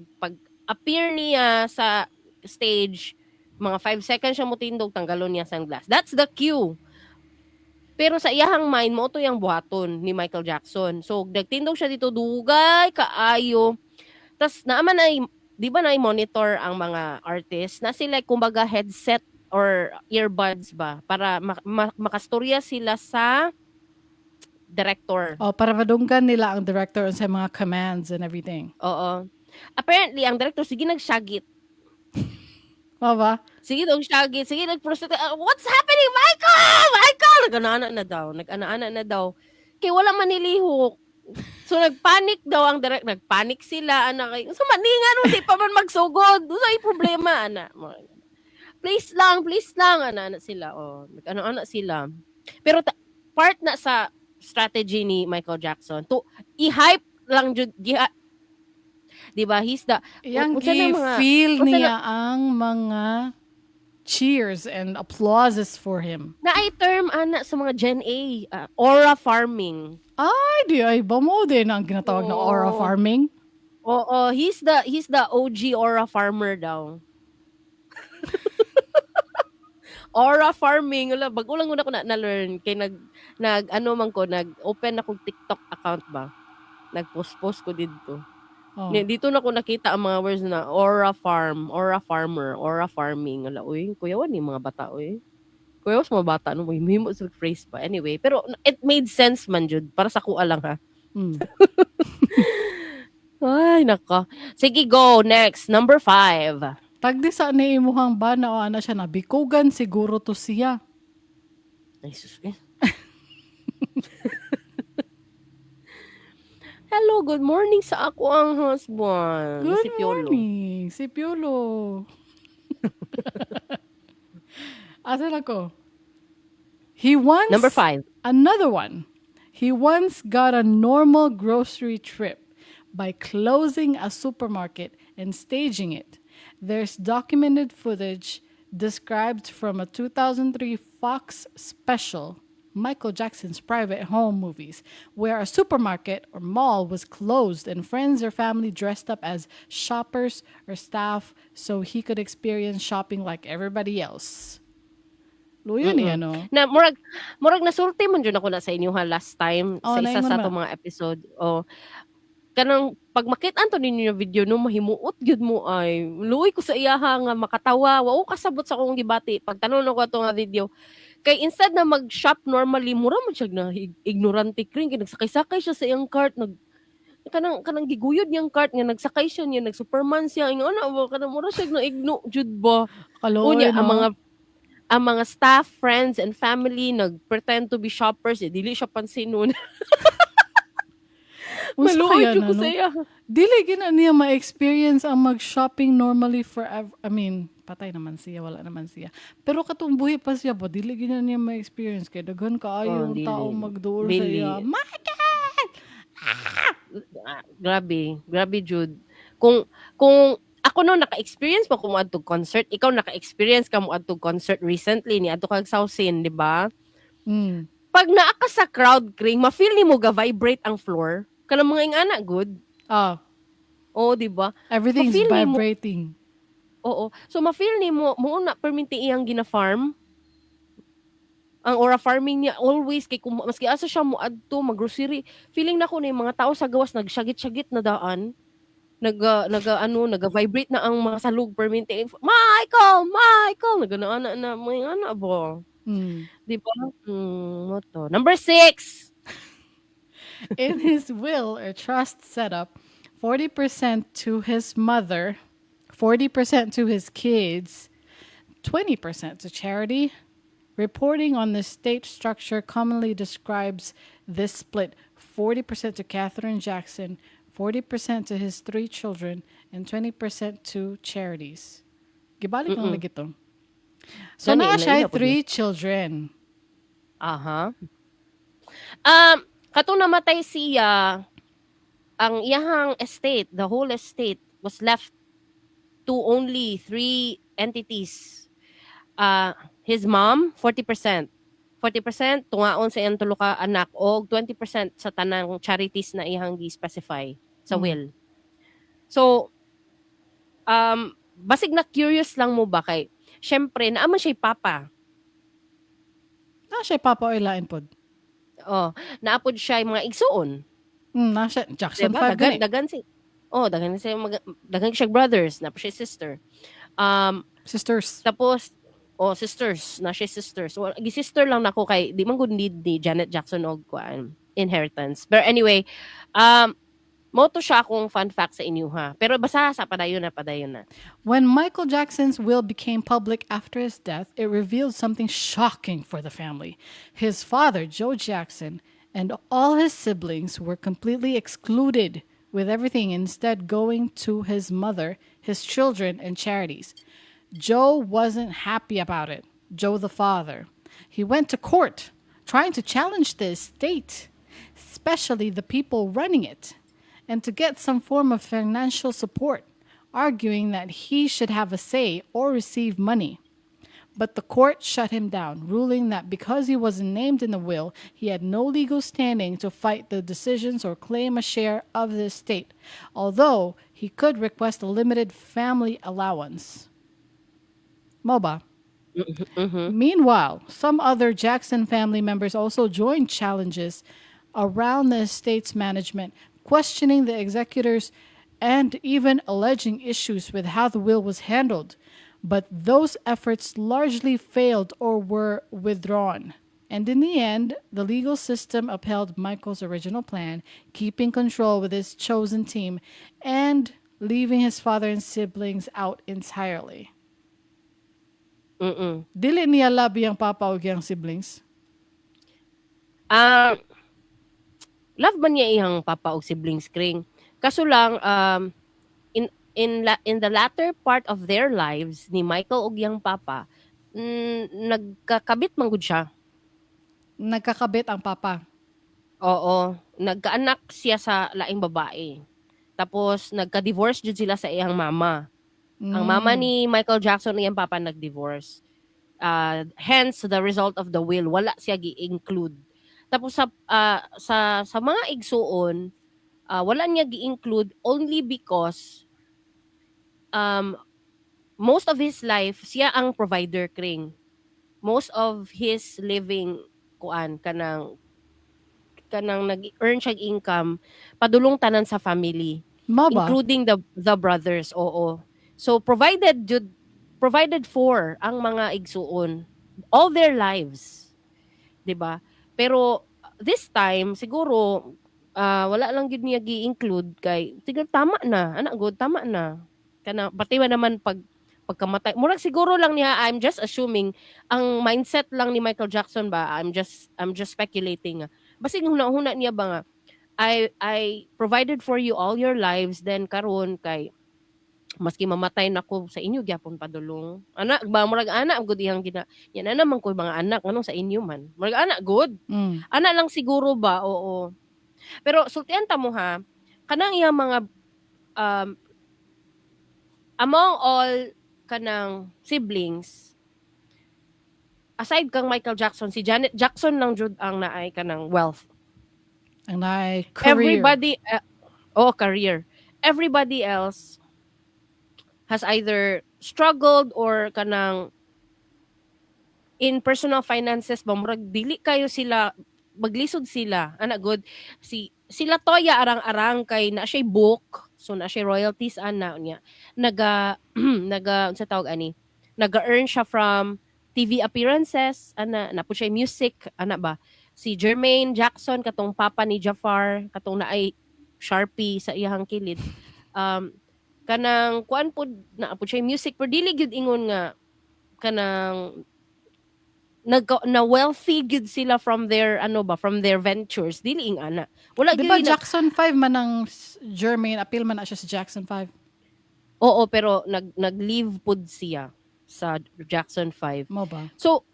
appear niya sa stage, mga 5 seconds siya mutindog, tanggalon niya sunglass. That's the cue. Pero sa iyahang mind mao to yung buhaton ni Michael Jackson. So nagtindog siya dito dugay kaayo. Tas naaman ay di ba na monitor ang mga artists na sila kumbaga headset or earbuds ba para makastorya sila sa director. Oh, para madunggan nila ang director sa mga commands and everything. Oo. Apparently, ang director sige nagsyagit. Mao ba? Sige daw syagit, sige nag-proceed. "Ah, what's happening, Michael? Michael!" Nag-ana na daw, nag-ana na daw. Kay wala man nilihok. So nagpanic daw ang direct, nagpanic sila ana kay. So maningan mo di pa man magsugod. Unsay problema ana? "Please lang, please lang," ana ana sila. Oh, nag-ano-ana sila. Pero part na sa strategy ni Michael Jackson to i-hype lang jud di ba? He's the Yang unsa na mga feel unsa niya ang mga cheers and applauses for him. Naay term ana sa mga Gen A, aura farming. Ay, di ay ba mo din ang ginatawag na aura Oo. Farming? Oo, he's the OG aura farmer daw. Aura farming, wala, bago lang una ko na na-learn kay nag ano man ko, nag-open akong TikTok account ba. Nag-post-post ko didto. Oh. Dito na ko nakita ang mga words na aura farm, aura farmer, aura farming. Wala, uy, kuyawan ni mga bata, uy. Kuyaw sa mga bata, no, mahimo sa phrase pa. Anyway, pero it made sense man jud para sa kuha lang ha. Ay, nako. Sige, go. Next. Number 5. Tagdi sa ni imuhang bana o ana siya nabikugan siguro to siya. Ay, sus. Eh. Hello, good morning sa ako ang husband. Good Si Piolo. Morning, si Piolo. Asa na ko? He once Number 5. Another one. He once got a normal grocery trip by closing a supermarket and staging it. There's documented footage described from a 2003 Fox special, Michael Jackson's Private Home Movies, where a supermarket or mall was closed and friends or family dressed up as shoppers or staff so he could experience shopping like everybody else. Luyo niya, no? Na murag nasulti man jud ako na sa inyo ha last time Oh, sa isa naingon sa ba? atong mga episode. Oh. Kanang pag makita anto ninyo yung video no, mahimuot gyud mo ay. Luoy ko sa iyaha nga makatawa, wa ko kasabot sa akong gibati pag tan-aw ko ato nga video. Kay instead na mag-shop normally, mura man siya na ignorante kring kay nagsakay-sakay siya sa iyang cart, nag kanang giguyod niyang cart nga nagsakay siya niya, nag-Superman siya, ingon ana ba, kanang mura siya na igno jud ba. Kaloy, Unya, no? ang mga staff, friends, and family nag-pretend to be shoppers, eh, dili siya pansinon. Unsa Maluoy kaya jud na, ko no? sa iya. Dili gina niya ma-experience ang mag-shopping normally forever. I mean, patay naman siya, wala naman siya. Pero katong buhi pa siya ba, dili gina niya ma-experience kay daghan kaayo Oh, ang dili. tao magduol sa Dili. iya. Michael! Ah, grabe, grabe jud. Kung ako no naka-experience pa ko moadto concert, ikaw naka-experience ka moadto concert recently ni adto kag Sausin, di ba? Mm. Pag naa ka sa crowd kring, ma-feel nimo ga vibrate ang floor. Kanang mga ingana good. Ah, Oo, di ba? Everything's Ma-feel nimo- vibrating. Oo. So ma-feel nimo mo na perminti iyang gina-farm. Ang aura farming niya always kay kung maski asa siya mo adto maggrocery, feeling nako na yung mga tao sa gawas nagsyagit-syagit na daan. Naga naga ano, naga-vibrate na ang mga salog permente. "Michael, Michael!" Nagana na may ana ba? Di ba? Mao to. Number 6. In his will or trust setup, 40% to his mother, 40% to his kids, 20% to charity. Reporting on the estate structure commonly describes this split: 40% to Katherine Jackson, 40% to his three children, and 20% to charities. Gibalik lang lagi to. So Gani, naa siya na iya po. Three children. Aha. Katong namatay siya, ang iyahang estate, the whole estate was left to only three entities. His mom, 40%. 40% tungaon sa iyang tulo ka anak og 20% sa tanang charities na iyang gi-specify sa will. So, basig na curious lang mo ba kay syempre naa man siya papa. Naa siya papa o ilain pod. Oh, naa pod siya mga igsuon. Naa siya Jackson Diba? 5 Dagan, gani. Dagan si Oh, dagan siya mag, dagan siya brothers, naa pa siya sister. Sisters. Tapos oh, sisters, naa siya sisters. Well, gi-sister lang nako kay di man gud need ni Janet Jackson og kuan inheritance. But anyway, mao to siya akong fun fact sa inyo ha. Pero basta sa padayon na, padayon na. When Michael Jackson's will became public after his death, it revealed something shocking for the family. His father, Joe Jackson, and all his siblings were completely excluded, with everything instead going to his mother, his children, and charities. Joe wasn't happy about it. Joe the father. He went to court, trying to challenge the estate, especially the people running it, and to get some form of financial support, arguing that he should have a say or receive money. But the court shut him down, ruling that because he wasn't named in the will, he had no legal standing to fight the decisions or claim a share of the estate, although he could request a limited family allowance. Mao ba? Meanwhile, some other Jackson family members also joined challenges around the estate's management, questioning the executors and even alleging issues with how the will was handled. But those efforts largely failed or were withdrawn. And in the end, the legal system upheld Michael's original plan, keeping control with his chosen team and leaving his father and siblings out entirely. Dili niya love iyang papa o iyang siblings. Ah, love man niya iyang papa og siblings, Kring. Kaso lang in the latter part of their lives ni Michael og iyang papa, nagkakabit man gud siya. Nagkakabit ang papa. Oo, nagkaanak siya sa laing babae. Tapos nagka-divorce jud sila sa iyang mama. Ang mama ni Michael Jackson ug iyang papa nag-divorce. Hence the result of the will, wala siya gi-include. Tapos sa mga igsuon, wala niya gi-include only because most of his life siya ang provider, Kring. Most of his living kuan kanang nag-earn siya income padulong tanan sa family, Mao ba? Including the brothers, oo. So provided jud, provided for ang mga igsuon all their lives, 'di ba? Pero this time siguro wala lang gyud niya gi-include kay siguro tama na ana good, tama na kana pati ba naman pag pagkamatay murag siguro lang niya. I'm just assuming ang mindset lang ni Michael Jackson ba. I'm just speculating. Basig huna-huna niya ba nga I provided for you all your lives, then karon kay maski mamatay nako sa inyo gyapon padulong ana ba. Murag ana gud iyang gina yan na naman ko mga anak anong sa inyo man, murag ana gud. Ana lang siguro ba, oo. Pero sultian ta mo ha, kanang iyang mga among all kanang siblings aside kang Michael Jackson, si Janet Jackson lang jud ang naay kanang wealth. Ang naay career. Everybody oh, career. Everybody else has either struggled or kanang In personal finances ba, murag dili kayo sila maglisod sila, ana good. Si sila Toya, arang-arang kay na siya book, so na siya royalties ana niya. Naga unsa tawag ani, naga-earn siya from TV appearances ana, na po siya music ana ba. Si Jermaine Jackson, katong papa ni Jafar, katong naay Sharpie sa iyahang kilid, kanang kuan pod na po siya music, pero dili gyud ingon nga kanang nag na wealthy gyud sila from their ano ba, from their ventures, dili ing ana, wala Di ba gyud. Jackson 5 man ang Jermaine, appeal man na siya sa Jackson 5? Oo, pero nag-leave pud siya sa Jackson 5. Mo ba? So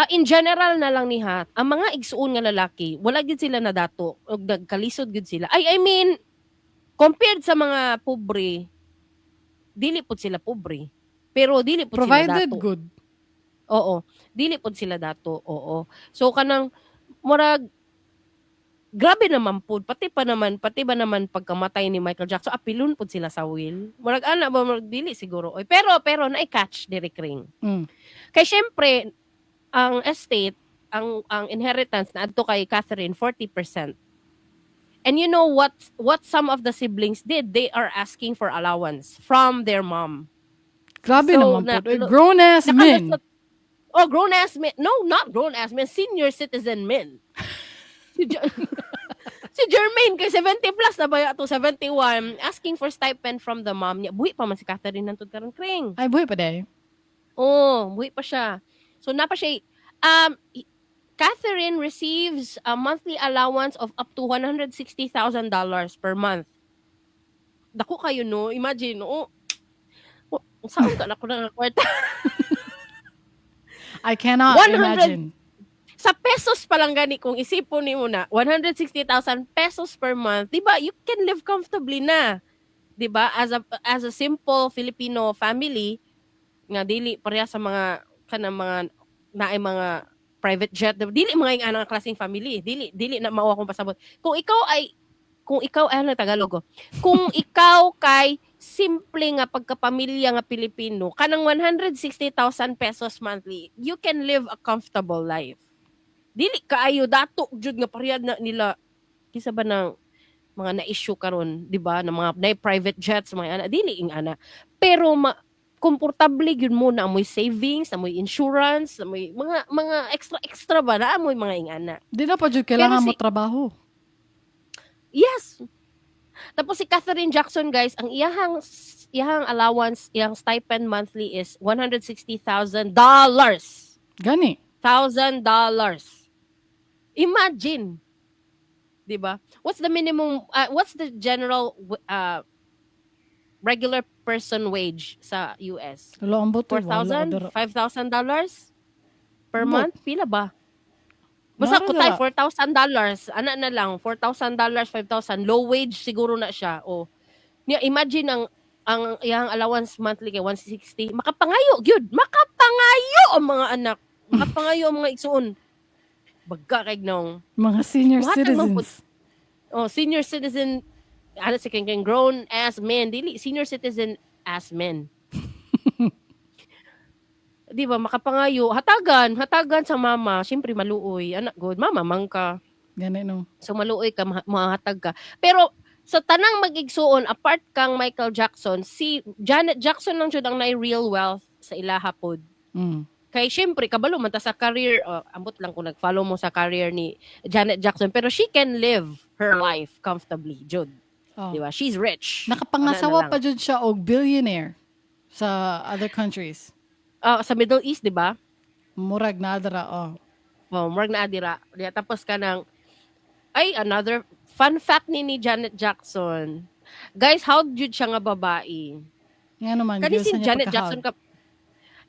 in general na lang ni ha, ang mga igsuon nga lalaki, wala gyud sila nadato og nagkalisod gyud sila. Ay, I mean, compared sa mga pobre, dili pud sila pobre. Pero dili pud sila Provided dato. good. Oo. Dili pud sila dato. Oo. So kanang murag grabe naman pud, pati ba naman pagkamatay ni Michael Jackson, apilon pud sila sa will. Murag ana ba, murag dili siguro. Oy, pero na-catch Derek Ring. Kay syempre ang estate, ang inheritance na adto kay Catherine, 40%. And you know what some of the siblings did? They are asking for allowance from their mom. Grabe So, naman po. Eh, grown ass men. Oh, grown ass men. No, not grown ass men. Senior citizen men. Si Jermaine, kay 70 plus na ba to, 71, asking for stipend from the mom niya. Buhi pa man si Catherine nantod karon, Kring. Ay, buhi pa day. Oh, buhi pa siya. So na pa siya, Catherine receives a monthly allowance of up to $160,000 per month. Dako kayo, no? Imagine, no? Oh, saan ka na ko na kwarta? I cannot 100 imagine. Sa pesos pa lang gani, kung isipon nimo na 160,000 pesos per month, 'di ba? You can live comfortably na. 'Di ba? As a simple Filipino family nga dili pareha sa mga kanang mga naay mga private jet, 'di ba? Dili mga ing anang klaseng family, dili dili na mao akong pasabot. Kung ikaw ay, ano Tagalog ko? Kung ikaw kay simple nga pagkapamilya nga Pilipino, kanang 160,000 pesos monthly, you can live a comfortable life. Dili kaayo dato jud nga pareha na nila, kisa ba ng mga na-issue karon, di ba, ng mga na private jets, mga ana, dili ing ana. Pero komportable gyud mo na amoy savings, amoy insurance, amoy mga extra extra ba na amoy mga ing ana. Di na pa jud kailangan Pero mo trabaho. Yes. Tapos si Catherine Jackson, guys, ang iyahang allowance, iyang stipend monthly is $160,000. Gani. Thousand dollars. Imagine. 'Di ba? What's the minimum what's the general regular person wage sa US? Wala, ang buto. 4,000, $5,000 per Ambot. month? Pila ba? Basta Nara kutay dara. $4,000, ana na lang, $4,000, 5,000, low wage siguro na siya. O niya, imagine ang iyang allowance monthly kay 160, makapangayo gyud, makapangayo ang mga anak, makapangayo ang mga igsuon. Bagka kay nong Mga senior Muhatag man citizens. Oh, senior citizen ano si keng grown ass men, dili senior citizen ass men. Di ba makapangayo, hatagan, hatagan sa mama, syempre maluoy, anak good, mama man ka. Gani no. So maluoy ka, mahatag ka. Pero sa tanang magigsuon, apart kang Michael Jackson, si Janet Jackson lang jud ang naay real wealth sa ilaha pod. Kay syempre kabalo man ta sa career, oh, ambot lang kung nag-follow mo sa career ni Janet Jackson, pero she can live her life comfortably, jud. Oh. Di ba? She's rich. Nakapangasawa Ana na pa jud siya og billionaire sa other countries. Ah, sa Middle East, di ba? Murag na dara, oh. Oh, murag na adira. Di, tapos ka ng ay, another fun fact ni Janet Jackson. Guys, how jud siya nga babae? Nga naman, Kani giusa si niya Janet pagka-hug. Jackson ka,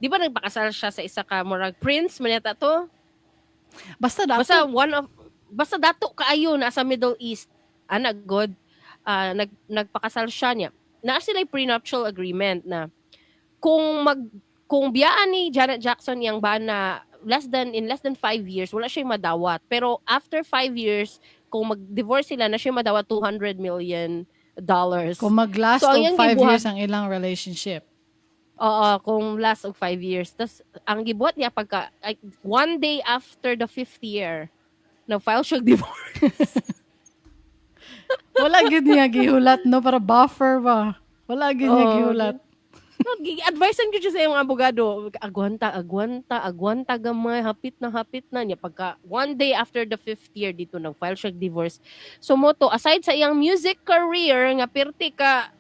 di ba nagpakasal siya sa isa ka murag prince man yata to? Basta dato. Basta one of basta dato kaayo na sa Middle East. Ana god, nagpakasal siya niya. Naa sila prenuptial agreement na kung biyaan ni Janet Jackson yang bana less than in less than 5 years, wala siya madawat. Pero after 5 years, kung mag-divorce sila, na siya madawat $200 million. Kung mag-last So, ang og iyang 5 gibuhat years ang ilang relationship. Oo, kung last og 5 years. Tas ang gibuhat niya pagka like, one day after the fifth year, nag-file siya divorce. Wala gid niya gihulat, no, para buffer ba. Wala gid niya Oo. gihulat. No, gi-advise gyud siya sa iyong abogado, "Agwanta, agwanta, agwanta gamay, hapit na niya." Pagka one day after the fifth year dito nag-file siya divorce. So mo to, aside sa iyang music career nga pirti ka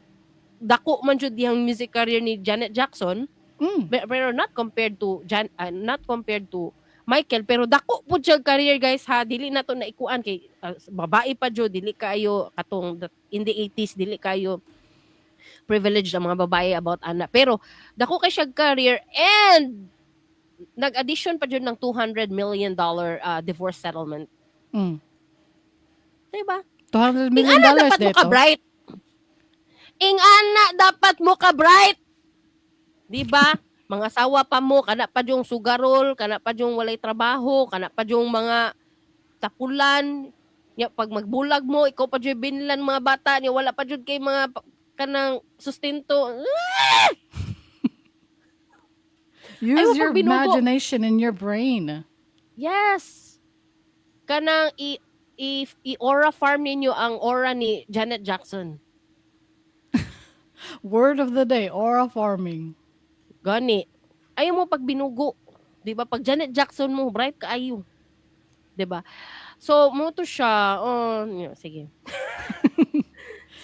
dako man jud iyang music career ni Janet Jackson, pero not compared to Michael, pero dako pud siya career, guys, ha. Dili na to naikuan kay babae pa jud, dili kayo katong in the 80s, dili kayo privileged ang mga babae about ana, pero dako kay siya career and nag-addition pa jud ng $200 million divorce settlement. Diba? 200 million Ing-ana dollars dapat mo dito. ka bright. Ing-ana dapat mo ka bright. Di ba? Mga asawa pa mo, kana pa yung sugarol, kana pa yung walay trabaho, kana pa yung mga tapulan. Nya pag magbulag mo, ikaw pa jud binlan mga bata niya, wala pa jud kay mga kanang sustento. Ah! Use Ayaw your pag binugo. Imagination and your brain. Yes. Kanang i aura farm ninyo ang aura ni Janet Jackson. Word of the day, aura farming. Gani. Ayaw mo pag binugo. 'Di ba? Pag Janet Jackson mo, bright kaayo. 'Di ba? So, mo to siya. Oh, yeah, sige.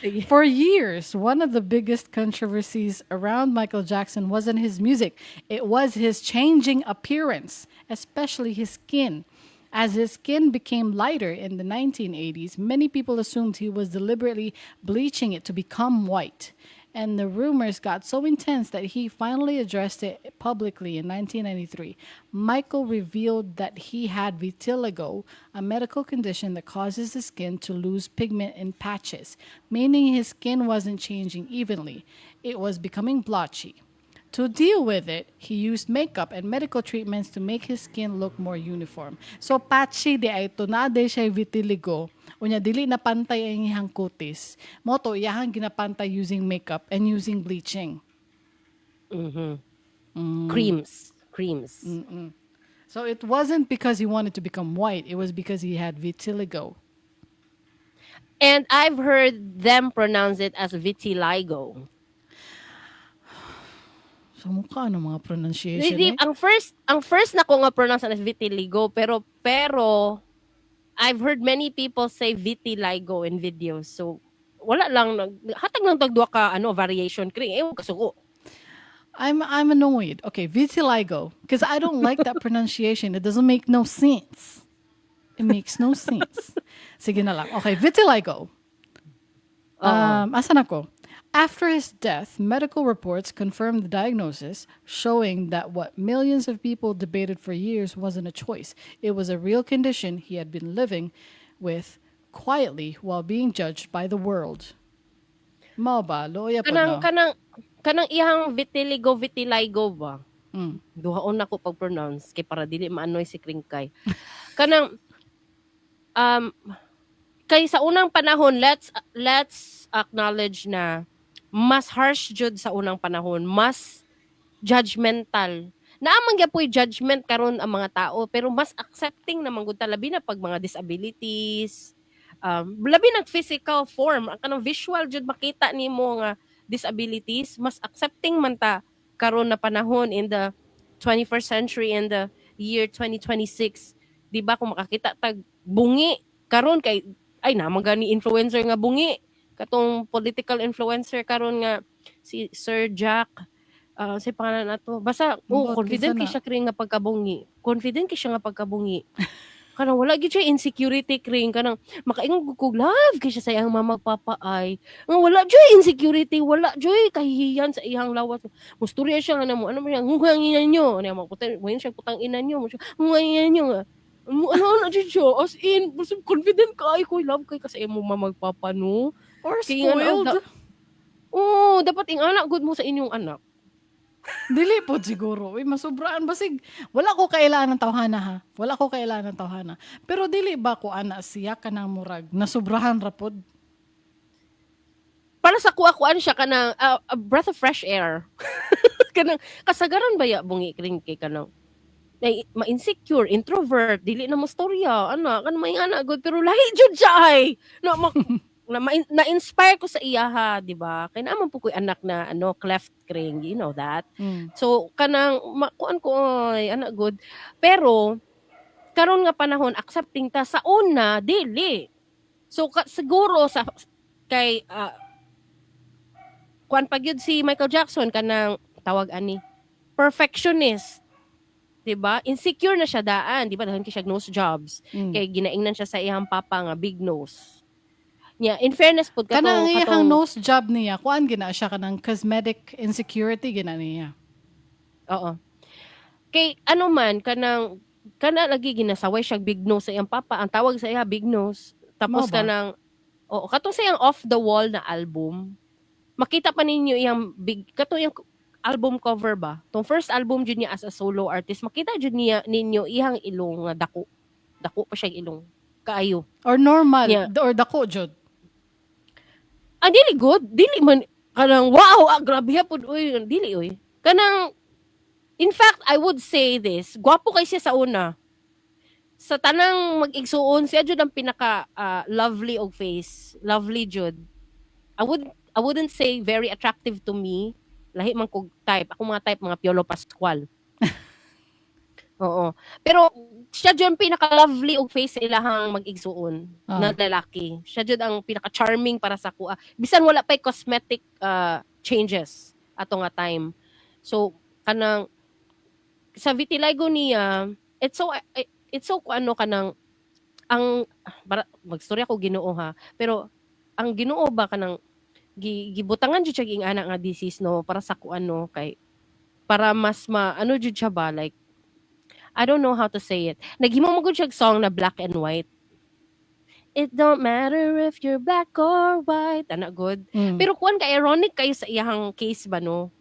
Sige. For years, one of the biggest controversies around Michael Jackson wasn't his music, it was his changing appearance, especially his skin. As his skin became lighter in the 1980s, many people assumed he was deliberately bleaching it to become white. And the rumors got so intense that he finally addressed it publicly in 1993. Michael revealed that he had vitiligo, a medical condition that causes the skin to lose pigment in patches, meaning his skin wasn't changing evenly. It was becoming blotchy. To deal with it, he used makeup and medical treatments to make his skin look more uniform. So patchy diay to na day siya vitiligo. Unya dili na pantay ang iyang kutis. Mo to iyahang ginapantay using makeup and using bleaching. Creams. Creams. So it wasn't because he wanted to become white, it was because he had vitiligo. And I've heard them pronounce it as vitiligo. So mukha ano mga pronunciation Hindi, eh. ang first na ko nga pronounce is vitiligo, pero I've heard many people say vitiligo in videos. So wala lang hatag lang tag duha ka ano variation kring ewan kasuko. I'm annoyed. Okay, vitiligo, because I don't like that pronunciation. It doesn't make no sense. It makes no sense. Sige na lang. Okay, vitiligo. Asa na ko? After his death, medical reports confirmed the diagnosis, showing that what millions of people debated for years wasn't a choice. It was a real condition he had been living with quietly while being judged by the world. Mao ba? Luoya po Kanang no? Kanang iyang vitiligo ba? Duhaon nako pag-pronounce kay para dili maanoy si Kringkay. Kanang kay sa unang panahon, let's acknowledge na mas harsh jud sa unang panahon, mas judgmental. Naa man gyapoy judgment karon ang mga tao, pero mas accepting naman gud ta, labi na pag mga disabilities, labi na physical form, ang kanang visual jud makita nimo nga disabilities, mas accepting man ta karon na panahon in the 21st century, in the year 2026, 'di ba? Kung makakita tag bungi karon kay ay naman gani influencer nga bungi, katong political influencer karon nga si Sir Jack, si pangalan nato basta oh, Ambot, confident kinsa kay na? Siya kring nga pagkabungi, confident kay siya nga pagkabungi, kanang wala gyud siya insecurity kring, kanang makaingon gud kog love kay siya sa iyang mama papa ay nga wala jud insecurity, wala jud kahihiyan sa iyang lawas. Mustorya siya nga namo ano mo siya ngungang ina nyo ano mo putang mo siya putang ina nyo mo siya ngungang ina nyo nga ano ano ano jud siya, as in basta confident ka ay ko love kay kasi imo mama magpapa no. Or Kay nga na- spoiled. Oo, dapat ing anak gud mo sa inyong anak. Dili po siguro. Uy, masubraan basig. Wala ko kailangan ng tawhana ha. Wala ko kailangan ng tawhana. Pero dili ba ko ana siya kanang murag nasubrahan ra pod? Para sa kuha-kuan siya kanang a breath of fresh air. Kanang kasagaran baya, bungi kring, kay kanang na ma-insecure, introvert, dili na mo storya, ana, kanang may ana gud, pero lahi jud siya ay. Na ma, na, na-inspire ko sa iya ha, di ba? Kay naa man po ko'y anak na ano, cleft, kring, you know that. So kanang makuan ko ay ana good. Pero karon nga panahon accepting ta, sa una dili. So siguro sa kay kuan pa gyud si Michael Jackson, kanang tawag ani, perfectionist. 'Di ba? Insecure na siya daan, 'di ba? Daghan kay siya nose jobs. Kay ginaingnan siya sa iyang papa nga big nose. Nya, in fairness pud kato Kanang iyang katong nose job niya, kuan gina siya, kanang cosmetic insecurity gina niya. Oo. Kay ano man, kanang kana lagi ginasaway siya big nose sa iyang papa. Ang tawag sa iya big nose. Tapos Mao ba? Kanang, oo, katong sa iyang Off the Wall na album. Makita pa ninyo iyang big kato iyang album cover ba? Tong first album jud niya as a solo artist, makita jud niya ninyo iyang ilong nga dako. Dako pa siya ilong. Kaayo. Or normal or dako jud. Ah, dili good. Dili man kanang wow, ah, grabe ha pud uy, dili uy. Kanang, in fact, I would say this, gwapo kay siya sa una. Sa tanang mag-igsuon, siya jud ang pinaka lovely og face. Lovely jud. I wouldn't say very attractive to me. Lahi man kog type. Ako mga type mga Piolo Pascual. Oo. Pero siya jud ang pinaka-lovely og face sa ilahang mag-igsuon na lalaki. Siya jud ang pinaka-charming para sa kuha. Bisan wala pa'y cosmetic changes ato nga time. So kanang sa vitiligo niya, it's so ano, kanang ang para magstorya ko, Ginoo ha. Pero ang Ginoo ba, kanang gibutangan jud siya ging ana nga disease, no, para sa kuan, no, kay para mas ma ano jud siya ba, like, I don't know how to say it. Naghimo mo gud siya song na Black and White. "It don't matter if you're black or white." Ana good. Pero kuan ka ironic kayo sa iyang case ba, no?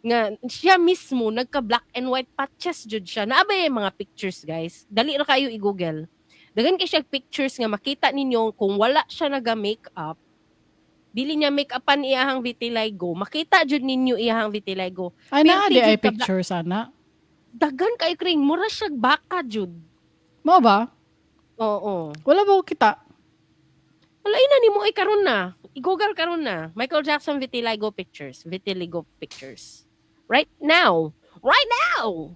Nga siya mismo nagka black and white patches jud siya. Naa ba yung mga pictures, guys? Dali ra kayo i-Google. Daghan kay siya pictures nga makita ninyo kung wala siya naga makeup. Dili niya make-upan iyahang vitiligo. Makita jud ninyo iyahang vitiligo. Ay, naa Perti di ay jud ka picture sana. Daghan kay, kring, mura siya baka jud. Mao ba? Oo. Wala ba ko kita? Wala ina nimo ay karon na. I-Google karon na. Michael Jackson vitiligo pictures. Vitiligo pictures. Right now. Right now.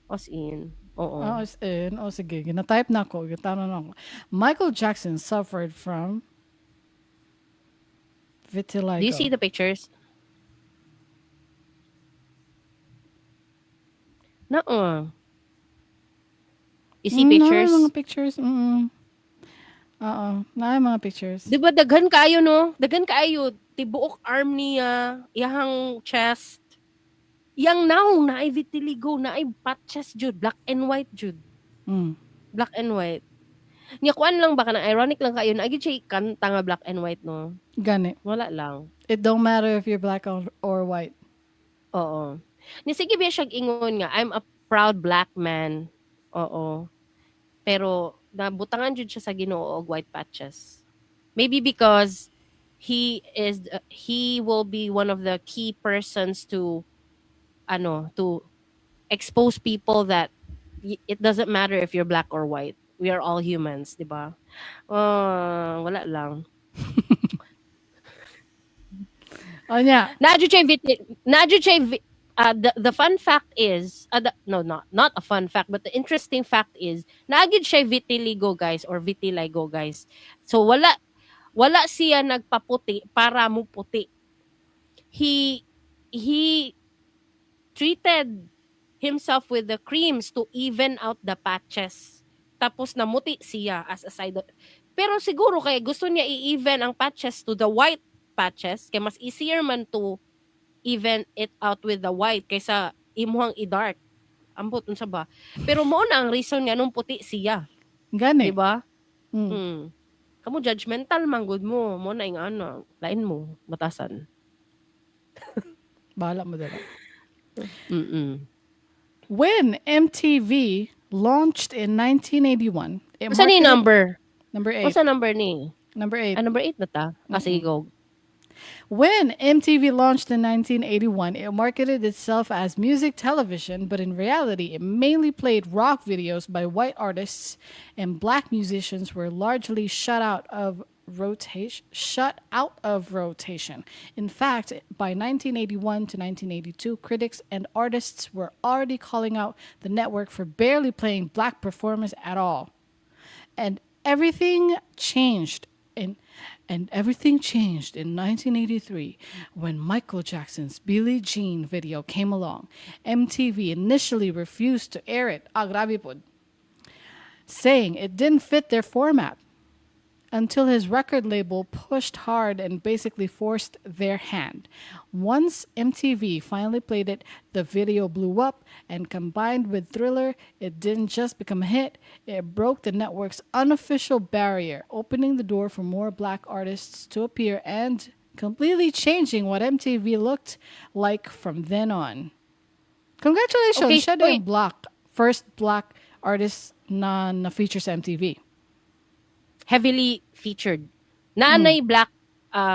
As in. Oo. Oh, as in. Oh, sige. Gina-type na ako. Gitano na ako. Michael Jackson suffered from vitiligo. Do you see the pictures? No. You see pictures? Naa mga pictures. Oo. Naa mga pictures. Di ba daghan kaayo, no? Daghan kaayo tibuok arm niya, iyahang chest. Yang nawong naay vitiligo, naay patches jud, black and white jud. Black and white. Nya kuan lang ba, kanang ironic lang kayo na gyud siya kanta nga Black and White, no. Gani. Wala lang. It don't matter if you're black or white. Oo. Ni sige biya siya ingon nga, "I'm a proud black man." Oo. Pero nabutangan jud siya sa Ginoo og white patches. Maybe because he will be one of the key persons to ano, to expose people that it doesn't matter if you're black or white. We are all humans, 'di ba? Wala lang. O nya. Naa jud siya the fun fact is no, not a fun fact, but the interesting fact is naa gyud siya vitiligo, guys, or vitiligo, guys. So wala siya nagpaputi para mo puti. He treated himself with the creams to even out the patches. Tapos namuti siya as a side. Pero siguro kay gusto niya i-even ang patches to the white patches kay mas easier man to even it out with the white kaysa imuhang i-dark. Ambot unsa ba? Pero mao na ang reason nga nung puti siya, Gani. di ba? Mm. Kamo judgmental man gud mo, mo na yung ano, lain mo, batasan. Bahala mo dala. When MTV launched in 1981, it Unsa ni marketed- number? Number 8. Unsa number ni? Number 8. Ah, number 8 na ta. Ah, sige, go. When MTV launched in 1981, it marketed itself as music television, but in reality, it mainly played rock videos by white artists, and black musicians were largely shut out of rotation. In fact, by 1981 to 1982, critics and artists were already calling out the network for barely playing black performers at all. And everything changed in 1983 when Michael Jackson's Billie Jean video came along. MTV initially refused to air it. Ah, grabe pod. Saying it didn't fit their format until his record label pushed hard and basically forced their hand. Once MTV finally played it, the video blew up, and combined with Thriller, it didn't just become a hit, it broke the network's unofficial barrier, opening the door for more black artists to appear and completely changing what MTV looked like from then on. Congratulations, Okay, siya wait. yung first black artist na na-feature sa MTV. Heavily featured. Naanay black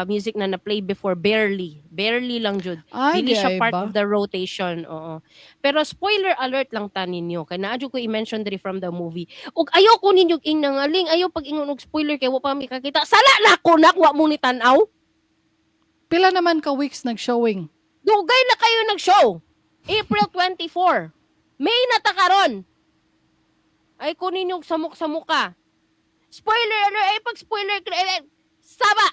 music na na-play before, barely. Barely lang jud. Ay, Dili di siya ay part ba? Of the rotation. Oo. Pero spoiler alert lang ta ninyo. Kay naa jud ko i-mention diri from the movie. Ug ayaw ko ninyo ingnangaling. Ayaw pag ingon og spoiler kay wa pa mi kakita. Sala na ko nak wa mo ni tan-aw. Pila naman ka weeks nag-showing? Dugay na kayo nag-show. April 24. May na ta karon. Ay ko ninyong samok-samuka. Spoiler alert! Ay pag spoiler eh, saba!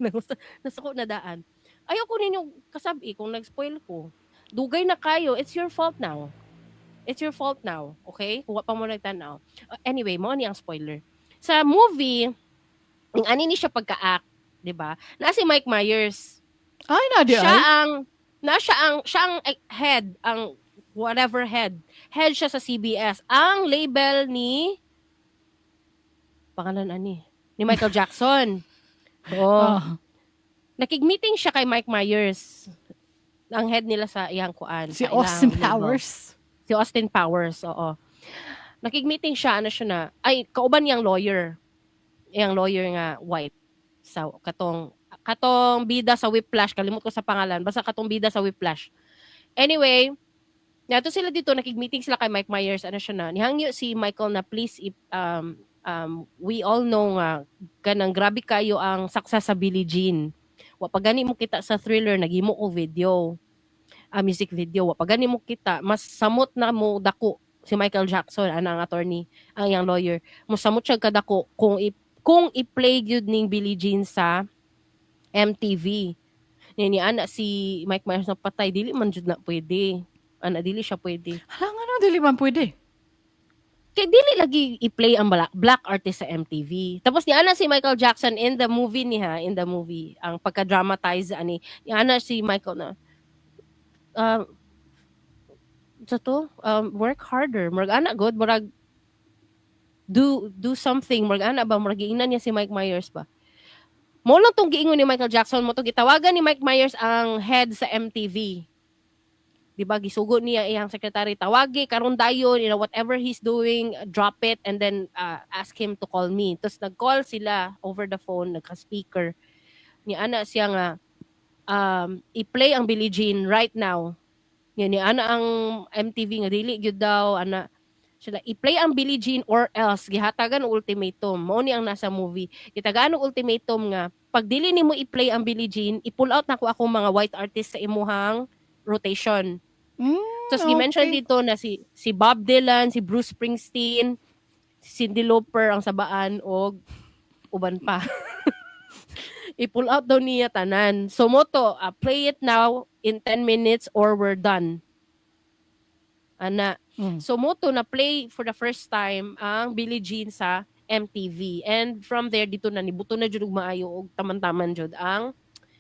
Nasa ko na daan. Ayaw ko ninyong kasabi kung nag-spoil ko. Dugay na kayo. It's your fault now. It's your fault now. Okay? Kung wa pa mo nagtanaw. Anyway, mao ni ang spoiler. Sa movie, ang ani ni siya pagka-act, 'di ba? Na si Mike Myers. Ay, na di Siya ay. Ang na siya ang eh, head, ang whatever head. Head siya sa CBS. Ang label ni pangalan ani ni Michael Jackson. Oo. Ah, Nakig-meeting siya kay Mike Myers. Ang head nila sa iyang kuan. Si sa ilang Austin label. Powers. Si Austin Powers, oo. Nakig-meeting siya, ano siya na, ay, kauban niyang lawyer. Iyang lawyer nga white. Sa katong bida sa Whiplash, kalimot ko sa pangalan, basta katong bida sa Whiplash. Anyway, nato sila dito, nakig-meeting sila kay Mike Myers, ano siya na, nihangyo si Michael na please, if, we all know nga, kanang grabe kayo ang success sa Billie Jean. Wa pa gani mo kita sa Thriller, naghimo ko video, music video. Wa pa gani mo kita, mas samot na mo dako si Michael Jackson, ana ang attorney, ang iyang lawyer. Mo samot siya kadako kung i-play gyud ning Billie Jean sa MTV. Ni ana si Mike Myers na patay, dili man jud na pwede. Ana, dili siya pwede. Hala nga no, dili man pwede. Kay dili lagi i-play ang black artist sa MTV. Tapos ni ana si Michael Jackson in the movie niya, in the movie, ang pagka-dramatize ani, ni ana si Michael na sa to, work harder. Murag ana god, murag do something, murag ana ba, murag giingnan niya si Mike Myers ba. Mo lang tong giingon ni Michael Jackson, mo to gitawagan ni Mike Myers ang head sa MTV. Di ba gisugo niya iyang secretary, tawagi karon dayon, whatever he's doing, drop it and then ask him to call me. Tapos nag-call sila over the phone, nagka-speaker. Ni ana siya nga i-play ang Billie Jean right now. Nga ni ana ang MTV nga dili gyud daw ana sila i-play ang Billie Jean or else gihatagan og ultimatum. Mao ni ang nasa movie. Gitagaan og ultimatum nga pag dili nimo i-play ang Billie Jean, i-pull out nako akong mga white artist sa imuhang rotation. Tapos gi-mention dito na si Bob Dylan, si Bruce Springsteen, si Cyndi Lauper ang sabaan og uban pa. I-pull out daw niya tanan. So mo to, play it now in 10 minutes or we're done. Ana. So mo to na play for the first time ang Billie Jean sa MTV. And from there dito na nibuto na jud og maayo og taman-taman jud ang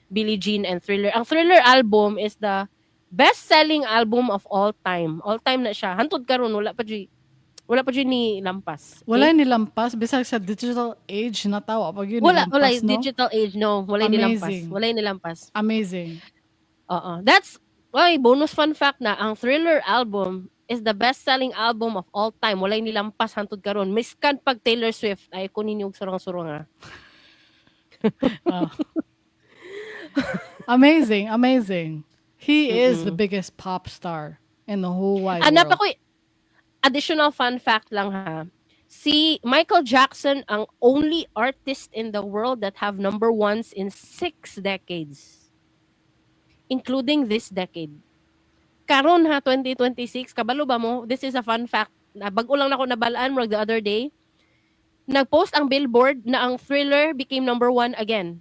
Billie Jean and Thriller. Ang Thriller album is the best-selling album of all time. All time na siya. Hantod karon wala pa jud ni lampas. Okay? Wala nilampas bisag sa digital age na tawa pag yun Wala, nilampas, wala no? digital age, no. Wala nilampas. Amazing. Wala nilampas. Amazing. Oo. That's ay, bonus fun fact na ang Thriller album is the best-selling album of all time. Walay nilampas hantod karon. Miskan pag Taylor Swift ay kunin yung surang-surang ah. Oh. Amazing, amazing. He is the biggest pop star in the whole wide Anap world. Ako additional fun fact lang ha. Si Michael Jackson ang only artist in the world that have number ones in 6 decades, including this decade. Karon ha, 2026, kabalo ba mo? This is a fun fact. Na bag-o lang nako nabalaan murag the other day. Nag-post ang Billboard na ang Thriller became number one again.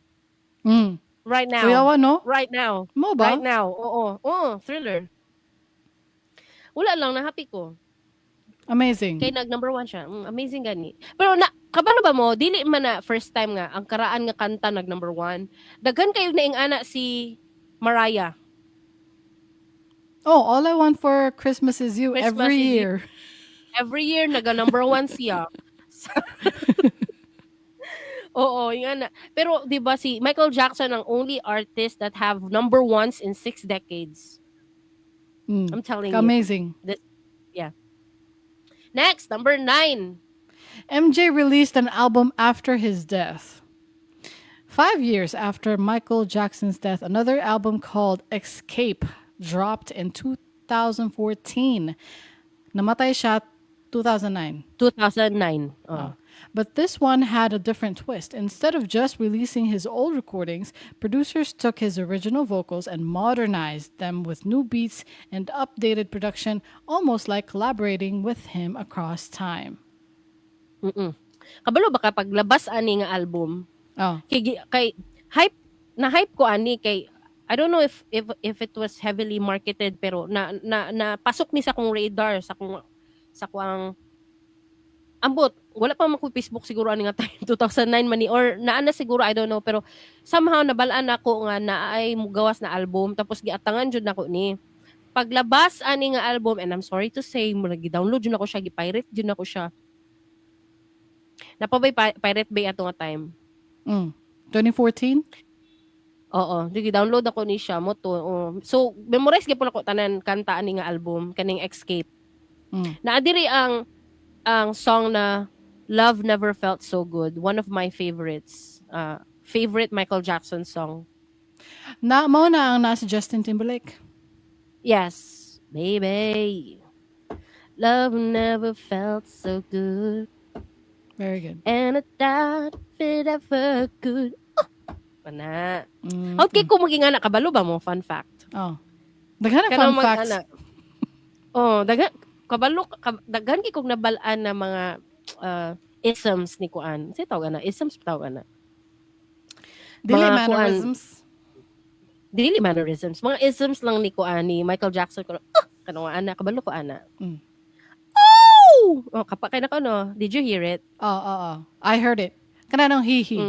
Right now. Kuyawa, no? Right now. Mo ba? Right now. Oo. Oo, Thriller. Wala lang, na-happy ko. Amazing. Kay nag number one siya. Amazing gani. Pero na kabalo ba mo, dili man na first time nga ang karaan nga kanta nag number one. Daghan kayo naing ana si Mariah. Oh, All I Want for Christmas Is You Christmas every Is You. Year. Every year naga number one siya. Oo, yung ana. Pero 'di ba si Michael Jackson ang only artist that have number ones in 6 decades. I'm telling you. Amazing. Yeah. Next, number 9. MJ released an album after his death. 5 years after Michael Jackson's death, another album called Xscape dropped in 2014. Namatay siya 2009. 2009. Oh. But this one had a different twist. Instead of just releasing his old recordings, producers took his original vocals and modernized them with new beats and updated production, almost like collaborating with him across time. Kabalo ba ka paglabas ani nga album, Oh. kay hype na hype ko ani kay I don't know if it was heavily marketed, pero na pasok ni sa akong radar, sa kuang ambot, wala pa man ko Facebook siguro ani nga time, 2009 man ni, or naa na siguro, I don't know, pero somehow nabalaan ako nga naay mugawas na album, tapos giatangan jud nako ni paglabas ani nga album. And I'm sorry to say mo, gi-download jud nako siya, gi-pirate jud nako siya. Naa pa bay Pirate Bay ato nga time? 2014? Oo, di download ako ni siya mo to. Oh. So memorize gyud ako tanan kanta ani nga album, kaning Xscape. Naa diri ang song na Love Never Felt So Good, one of my favorites. Favorite Michael Jackson song. Na mao na ang nasa Justin Timberlake. Yes, baby. Love never felt so good Very good. and I doubt if it ever could. Oh, pana. Okay, kung maging anak, kabalo ba mo? Fun fact. Oh. Daghan na fun Kanang facts. Mag-ana. Oh, daghan kabalo ka, daghan kay kog nabal-an na mga isms ni kuan. Unsay tawag ana? Isms tawag ana. Dili Mga kuan. mannerisms. Dili mannerisms. Mga isms lang ni kuan, ni Michael Jackson ko. Ah, kanang ana kabalo ko ana. Oh! Oh, kapa kay nako, no. Did you hear it? Oh. I heard it. Kanang hihi.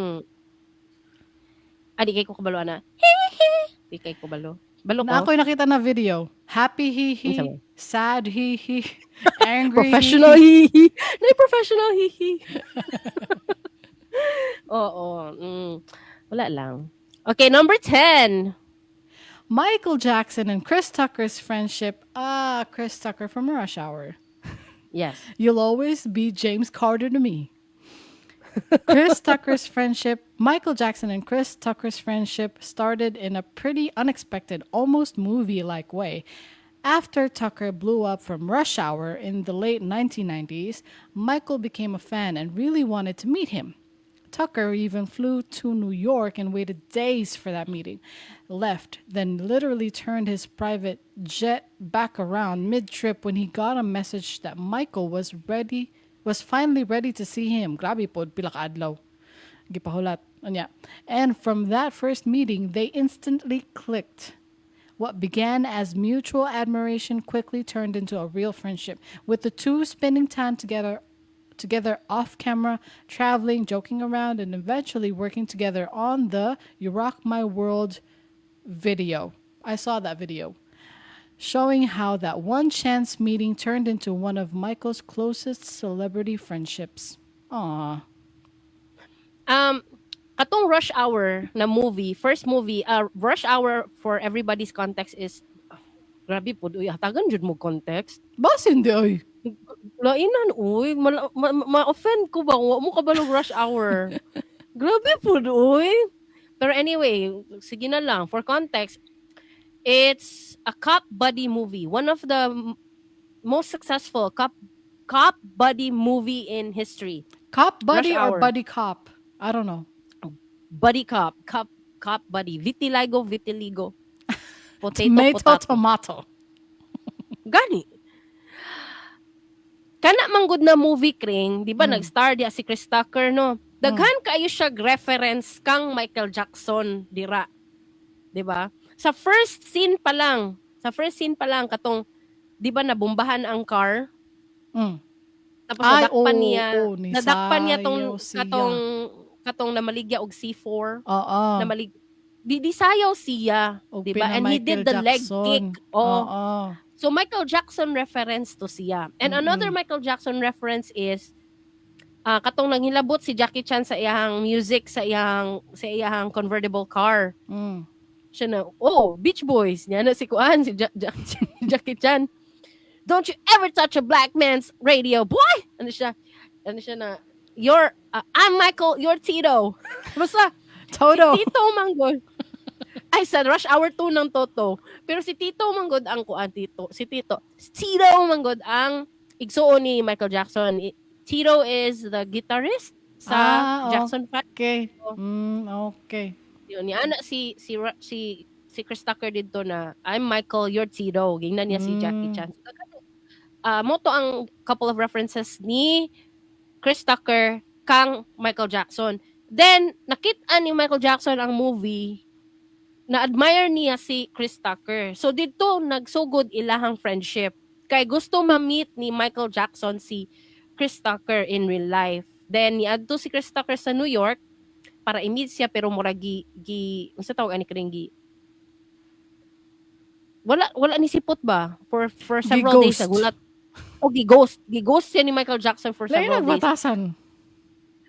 Ah, di kay ko kabalo ana. Hihi. Di kay ko balo. Balo ko. Na ako'y nakita na video. Happy hihi, Unsa man? Sad hihi, angry Professional hihi. hihi. Na professional hihi. Oo. Wala lang. Okay, number 10. Michael Jackson and Chris Tucker's friendship. Ah, Chris Tucker from Rush Hour. Yes. You'll always be James Carter to me. Chris Tucker's friendship, Michael Jackson and Chris Tucker's friendship started in a pretty unexpected, almost movie like way. After Tucker blew up from Rush Hour in the late 1990s, Michael became a fan and really wanted to meet him. Tucker even flew to New York and waited days for that meeting. Left, then literally turned his private jet back around mid trip when he got a message that Michael was finally ready to see him. Grabe pod, pila ka adlaw. Gipahulat. Unya. And from that first meeting, they instantly clicked. What began as mutual admiration quickly turned into a real friendship, with the two spending time together off camera, traveling, joking around, and eventually working together on the You Rock My World video. I saw that video showing how that one chance meeting turned into one of Michael's closest celebrity friendships. Aww. Katong Rush Hour na movie, first movie, Rush Hour, for everybody's context is, grabe po, uy, hatagan jud mo context. Basin di ay. Lainan, uy, ma-offend ko ba kung wa mo kabalo Rush Hour? Grabe po, oy. Pero anyway, sige na lang. For context, it's a cop buddy movie. One of the most successful cop buddy movie in history. Cop buddy Rush or Hour. Buddy cop? I don't know. Buddy cop, cop cop buddy. Vitiligo, vitiligo. Potato, Tomato, potato. Tomato. Gani. Kana man gud na movie, Kring, di ba nag-star diya si Chris Tucker, no? Daghan kaayo siya reference kang Michael Jackson dira. Di ba? Sa first scene pa lang, sa first scene pa lang katong di ba nabombahan ang car? Tapos Ay, nadakpan oo, niya, oo, ni nadakpan niya tong sayaw siya. Katong namaligya og C4, Oo. Namalig di sayaw siya, Og di ba? And he did pina-Michael the leg Jackson. Kick. Oh. Oo. So Michael Jackson reference to siya. And another Michael Jackson reference is katong nanghilabot si Jackie Chan sa iyang music sa iyang convertible car. Siya na, "Oh, Beach Boys." Niya na si kuan si Jackie Chan. "Don't you ever touch a black man's radio, boy." Ano siya? Ano siya na, "You're I'm Michael, you're Tito." Basta Toto. Si Tito manggod. Ay, sa Rush Hour 2 ng Toto. Pero si Tito manggod ang kuan, Tito. Si Tito. Si Tito manggod ang igsuon ni Michael Jackson. Tito is the guitarist sa Jackson 5. Okay. Yun, ni ana si Chris Tucker didto na, "I'm Michael, you're Tito." Gingnan niya si Jackie Chan. So, mao to ang couple of references ni Chris Tucker kang Michael Jackson. Then nakita ni Michael Jackson ang movie, na-admire niya si Chris Tucker. So didto nagsugod ilahang friendship. Kay gusto ma-meet ni Michael Jackson si Chris Tucker in real life. Then niadto si Chris Tucker sa New York para i-meet siya, pero mura gi gi unsa tawag ani, Kring, gi wala ni sipot ba for several days. Gi-ghost. Nagulat o gi-ghost siya ni Michael Jackson for Lain several days. nagbatasan.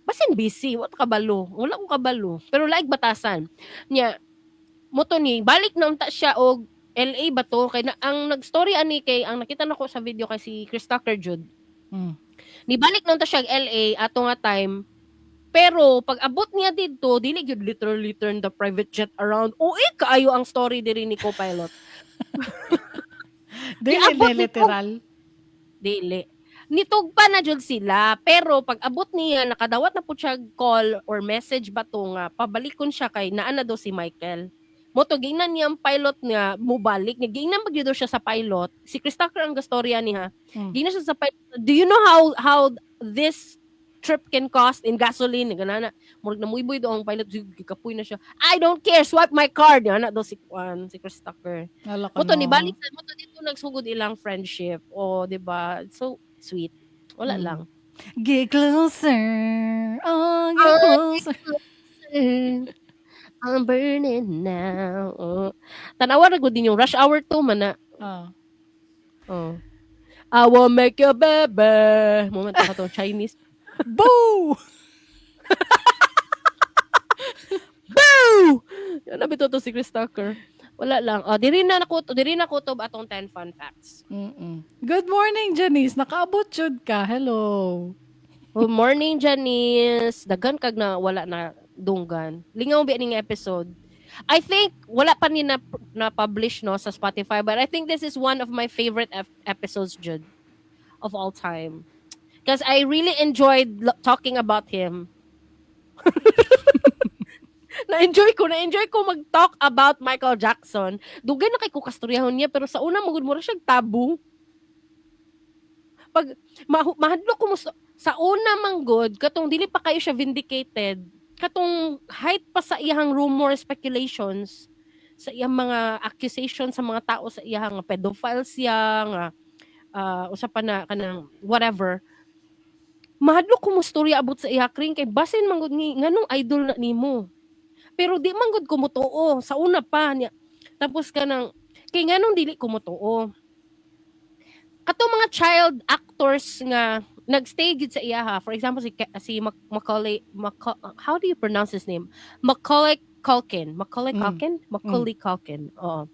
Basin busy, wala kabalo, wala ko kabalo, pero laig batasan niya mo to. Ni balik na unta siya og LA ba to, kay na, ang nagstory ani kay ang nakita nako sa video kay si Chris Tucker jud. Ni balik na unta siya og LA ato nga time, pero pag abot niya didto, dili gyud literally turn the private jet around. O eh, kaayo ang story diri ni co-pilot. Dili Giabot ni nito. literal. Dili. Nitugpa na jud sila, pero pag abot niya, nakadawat na po siya call or message ba to nga pabalikon siya kay naa na daw si Michael. Mao to giingnan niya ang pilot nga mubalik niya. Giingnan ba gyud daw siya sa pilot? Si Chris Tucker ang gastorya niya. Giingnan siya sa pilot, "Do you know how this trip can cost in gasoline?" Ganana. Murag namuyboy daw ang pilot, gikapoy na siya. "I don't care, swipe my card." Yana daw si kuan, si Chris Tucker. Hala ka Mao to no. ni balik sa mao to didto nagsugod ilang friendship. O, di ba? So sweet. Wala lang. Get closer. Oh, get Oh, closer. I'm burning now. Oh. Tanawa ra gud din yung Rush Hour 2 man na. Oh. I will make you baby. Moment ako to Chinese. Boo! Boo! Yan na bitaw to si Chris Tucker. Wala lang. Oh, diri na kutob atong 10 fun facts. Good morning, Janice. Nakaabot jud ka. Hello. Good morning, Janice. Daghan kag na wala na dunggan. Lingaw biya ning episode. I think wala pa ni na publish, no, sa Spotify, but I think this is one of my favorite episodes jud of all time. Because I really enjoyed talking about him. Na-enjoy ko mag-talk about Michael Jackson. Dugay na kay ko kastoryahon niya, pero sa una magud mura siya tabu. Pag mahadlok ko mo sa una manggod katong dili pa kayo siya vindicated, katong height pa sa iyang rumor, speculations, sa iyang mga accusations sa mga tao sa iyang pedophile siya nga usa pa na kanang whatever, mahadlok ko mo storya about sa iya, Kring, kay basin manggod ni nganong idol na nimo, pero di manggod ko motuo sa una pa niya. Tapos kanang kay nganong dili ko motuo katong mga child actors nga nagstay gid sa iya ha. For example, si si Macaulay, how do you pronounce his name? Macaulay Culkin. Macaulay Culkin. Macaulay Culkin, oo.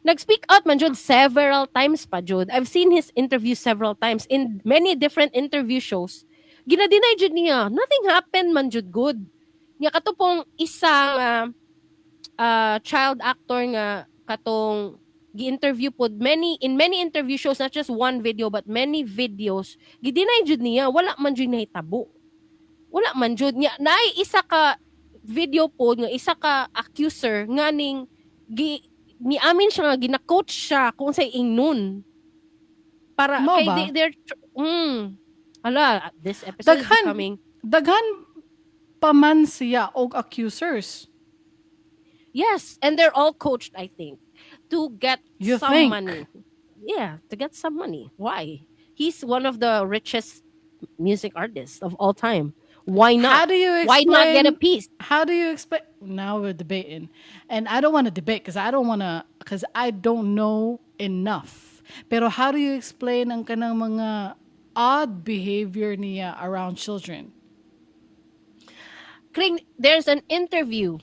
Nag-speak out man jud several times pa jud. I've seen his interview several times in many different interview shows. Gina-deny jud niya. Nothing happened man jud good. Nya kato pong isang child actor nga katong gi-interview pod many in many interview shows, not just one video but many videos, gi-deny jud niya, wala man jud nahitabo, wala man jud niya. Naay isa ka video pod nga isa ka accuser nga ning gi niamin siya nga gina-coach siya kung sa ingnon para Mao kay ba? They're ala, this episode is becoming Daghan pa man siya og accusers. Yes, and they're all coached, I think, to get You some think? Money. Yeah, to get some money. Why? He's one of the richest music artists of all time. Why not? How do you Why explain not get a piece? How do you explain? Now we're debating, and I don't want to debate because I don't know enough. Pero how do you explain ang kanang mga odd behavior niya around children? Kring, there's an interview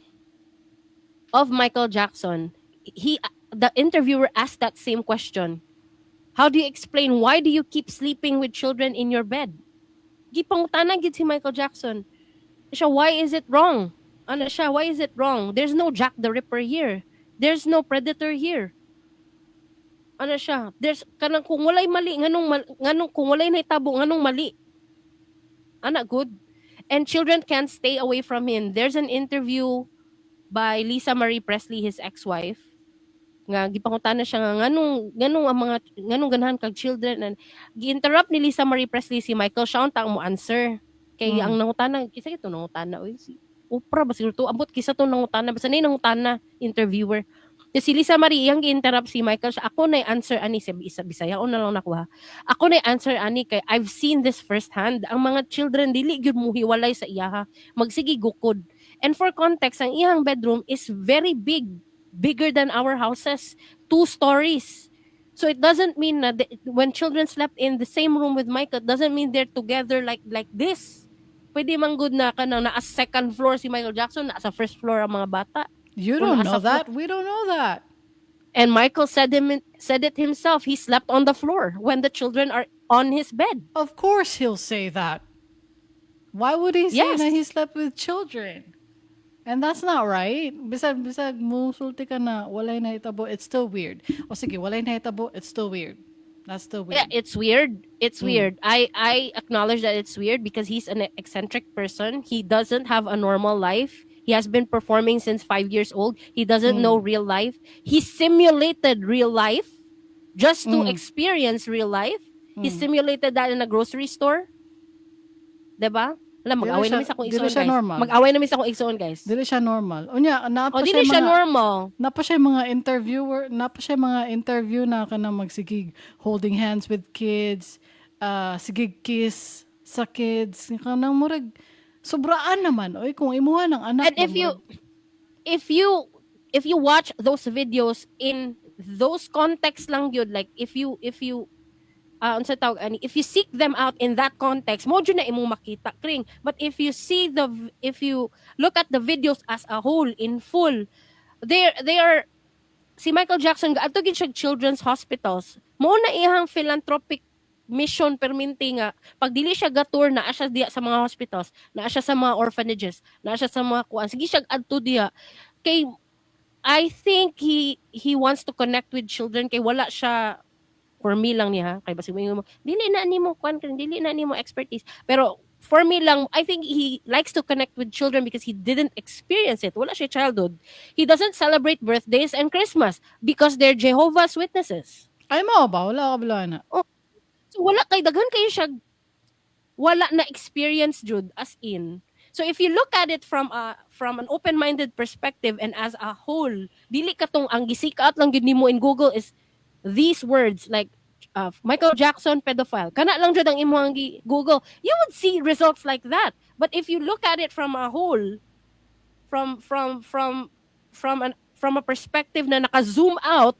of Michael Jackson. He the interviewer asked that same question. "How do you explain, why do you keep sleeping with children in your bed?" Gipangutana gid si Michael Jackson. Siya, "Why is it wrong?" Ano siya, "Why is it wrong? There's no Jack the Ripper here. There's no predator here." Ano siya? There's kanang kung walay mali, nganong kung walay nahitabo, nganong mali? Ana good. And children can't stay away from him. There's an interview by Lisa Marie Presley, his ex-wife, nga gipangutana siya nga nganong ang mga nganong ganahan kag children, and gi-interrupt ni Lisa Marie Presley si Michael. Siya unta ang mo answer kay ang nangutana, kinsa to nangutana oy? Si Oprah ba siguro to? Ambot kinsa to nangutana, basta nay nangutana interviewer. Kay si Lisa Marie, iyang gi-interrupt si Michael siya, "Ako na answer ani." Sa isa Bisaya na lang nakuha. "Ako na answer ani kay I've seen this firsthand. Ang mga children dili gyud muhiwalay sa iyaha, magsige gukod." And for context, ang iyang bedroom is very big, bigger than our houses, two stories. So it doesn't mean na when children slept in the same room with Michael, doesn't mean they're together like this. Pwede man gud na kanang naa second floor si Michael Jackson, naa sa first floor ang mga bata. You Or don't nasa know that. We don't know that. And Michael said it himself. He slept on the floor when the children are on his bed. Of course he'll say that. Why would he say that he slept with children? And that's not right. Bisag musulti ka na walay nahitabo, it's still weird. O sige, walay nahitabo, it's still weird. That's still weird. Yeah, it's weird. It's weird. I acknowledge that it's weird because he's an eccentric person. He doesn't have a normal life. He has been performing since 5 years old. He doesn't know real life. He simulated real life just to experience real life. He simulated that in a grocery store. 'Di ba? Alam, mag-away na mi sa akong Dili igsoon, siya guys. Normal. Mag-away na mi sa akong igsoon, guys. Dili siya normal. Unya, naa pa O, siya dili siya mga normal. Naa pa siya mga interviewer, naa pa siya mga interview na kanang magsigig holding hands with kids, sigig kiss sa kids, kanang murag sobraan naman oy kung imuha ng anak. And if you watch those videos in those contexts lang yun, like if you unsa tawag ani, if you seek them out in that context, mao jud na imong makita, Kring. But if you look at the videos as a whole, in full, they are si Michael Jackson gaadto gid siya children's hospitals. Mao na iyang philanthropic mission perminti nga pag dili siya ga-tour, naa siya diya sa mga hospitals, naa siya sa mga orphanages, naa siya sa mga kuan, sige siya adto diya kay I think he wants to connect with children kay wala siya. For me lang niya kay basig mo dili na nimo kuan, dili na nimo expertise, pero for me lang, I think he likes to connect with children because he didn't experience it. Wala siya childhood. He doesn't celebrate birthdays and Christmas because they're Jehovah's Witnesses. Ay, mao ba? Wala ka bala na. So wala kay daghan kayo siya wala na experience jud, as in. So if you look at it from an open-minded perspective and as a whole, dili katong ang gi-seek out lang gyud nimo in Google is these words like "Michael Jackson pedophile." Kana lang jud ang imong gi Google. You would see results like that. But if you look at it from a whole, from a perspective na naka-zoom out,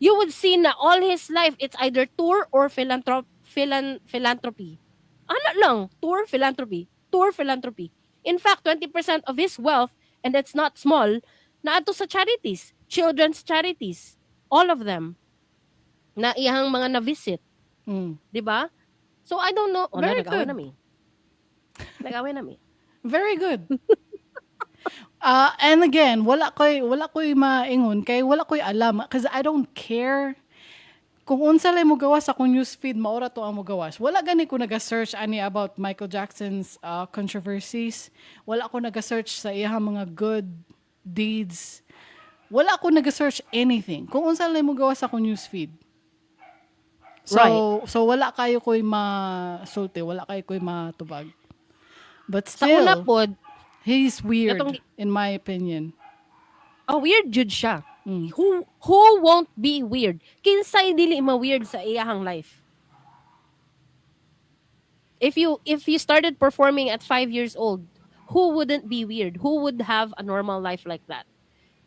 you would see na all his life it's either tour or philanthropy. Ano lang, tour, philanthropy, tour, philanthropy. In fact, 20% of his wealth, and it's not small, naadto sa charities, children's charities, all of them na iyang mga na-visit, 'di ba? So I don't know. Oh, Very nag-away good. Na mi. Nag-away na mi. Very good. And again, wala ko'y maingon kay wala ko'y alam because I don't care kung unsa lay mo gawas sa akong news feed, mao ra to ang mogawas. Wala gani ko naga-search ani about Michael Jackson's controversies. Wala ko naga-search sa iyang mga good deeds. Wala ko naga-search anything. Kung unsa lay mo gawas sa akong news feed. So so wala kayo ko'y masulti, wala kayo ko'y matubag. But Sa still, una pod, he's weird in my opinion. Oh, weird jud siya. Who won't be weird? Kinsay dili ma-weird sa iyahang life? If you started performing at 5 years old, who wouldn't be weird? Who would have a normal life like that?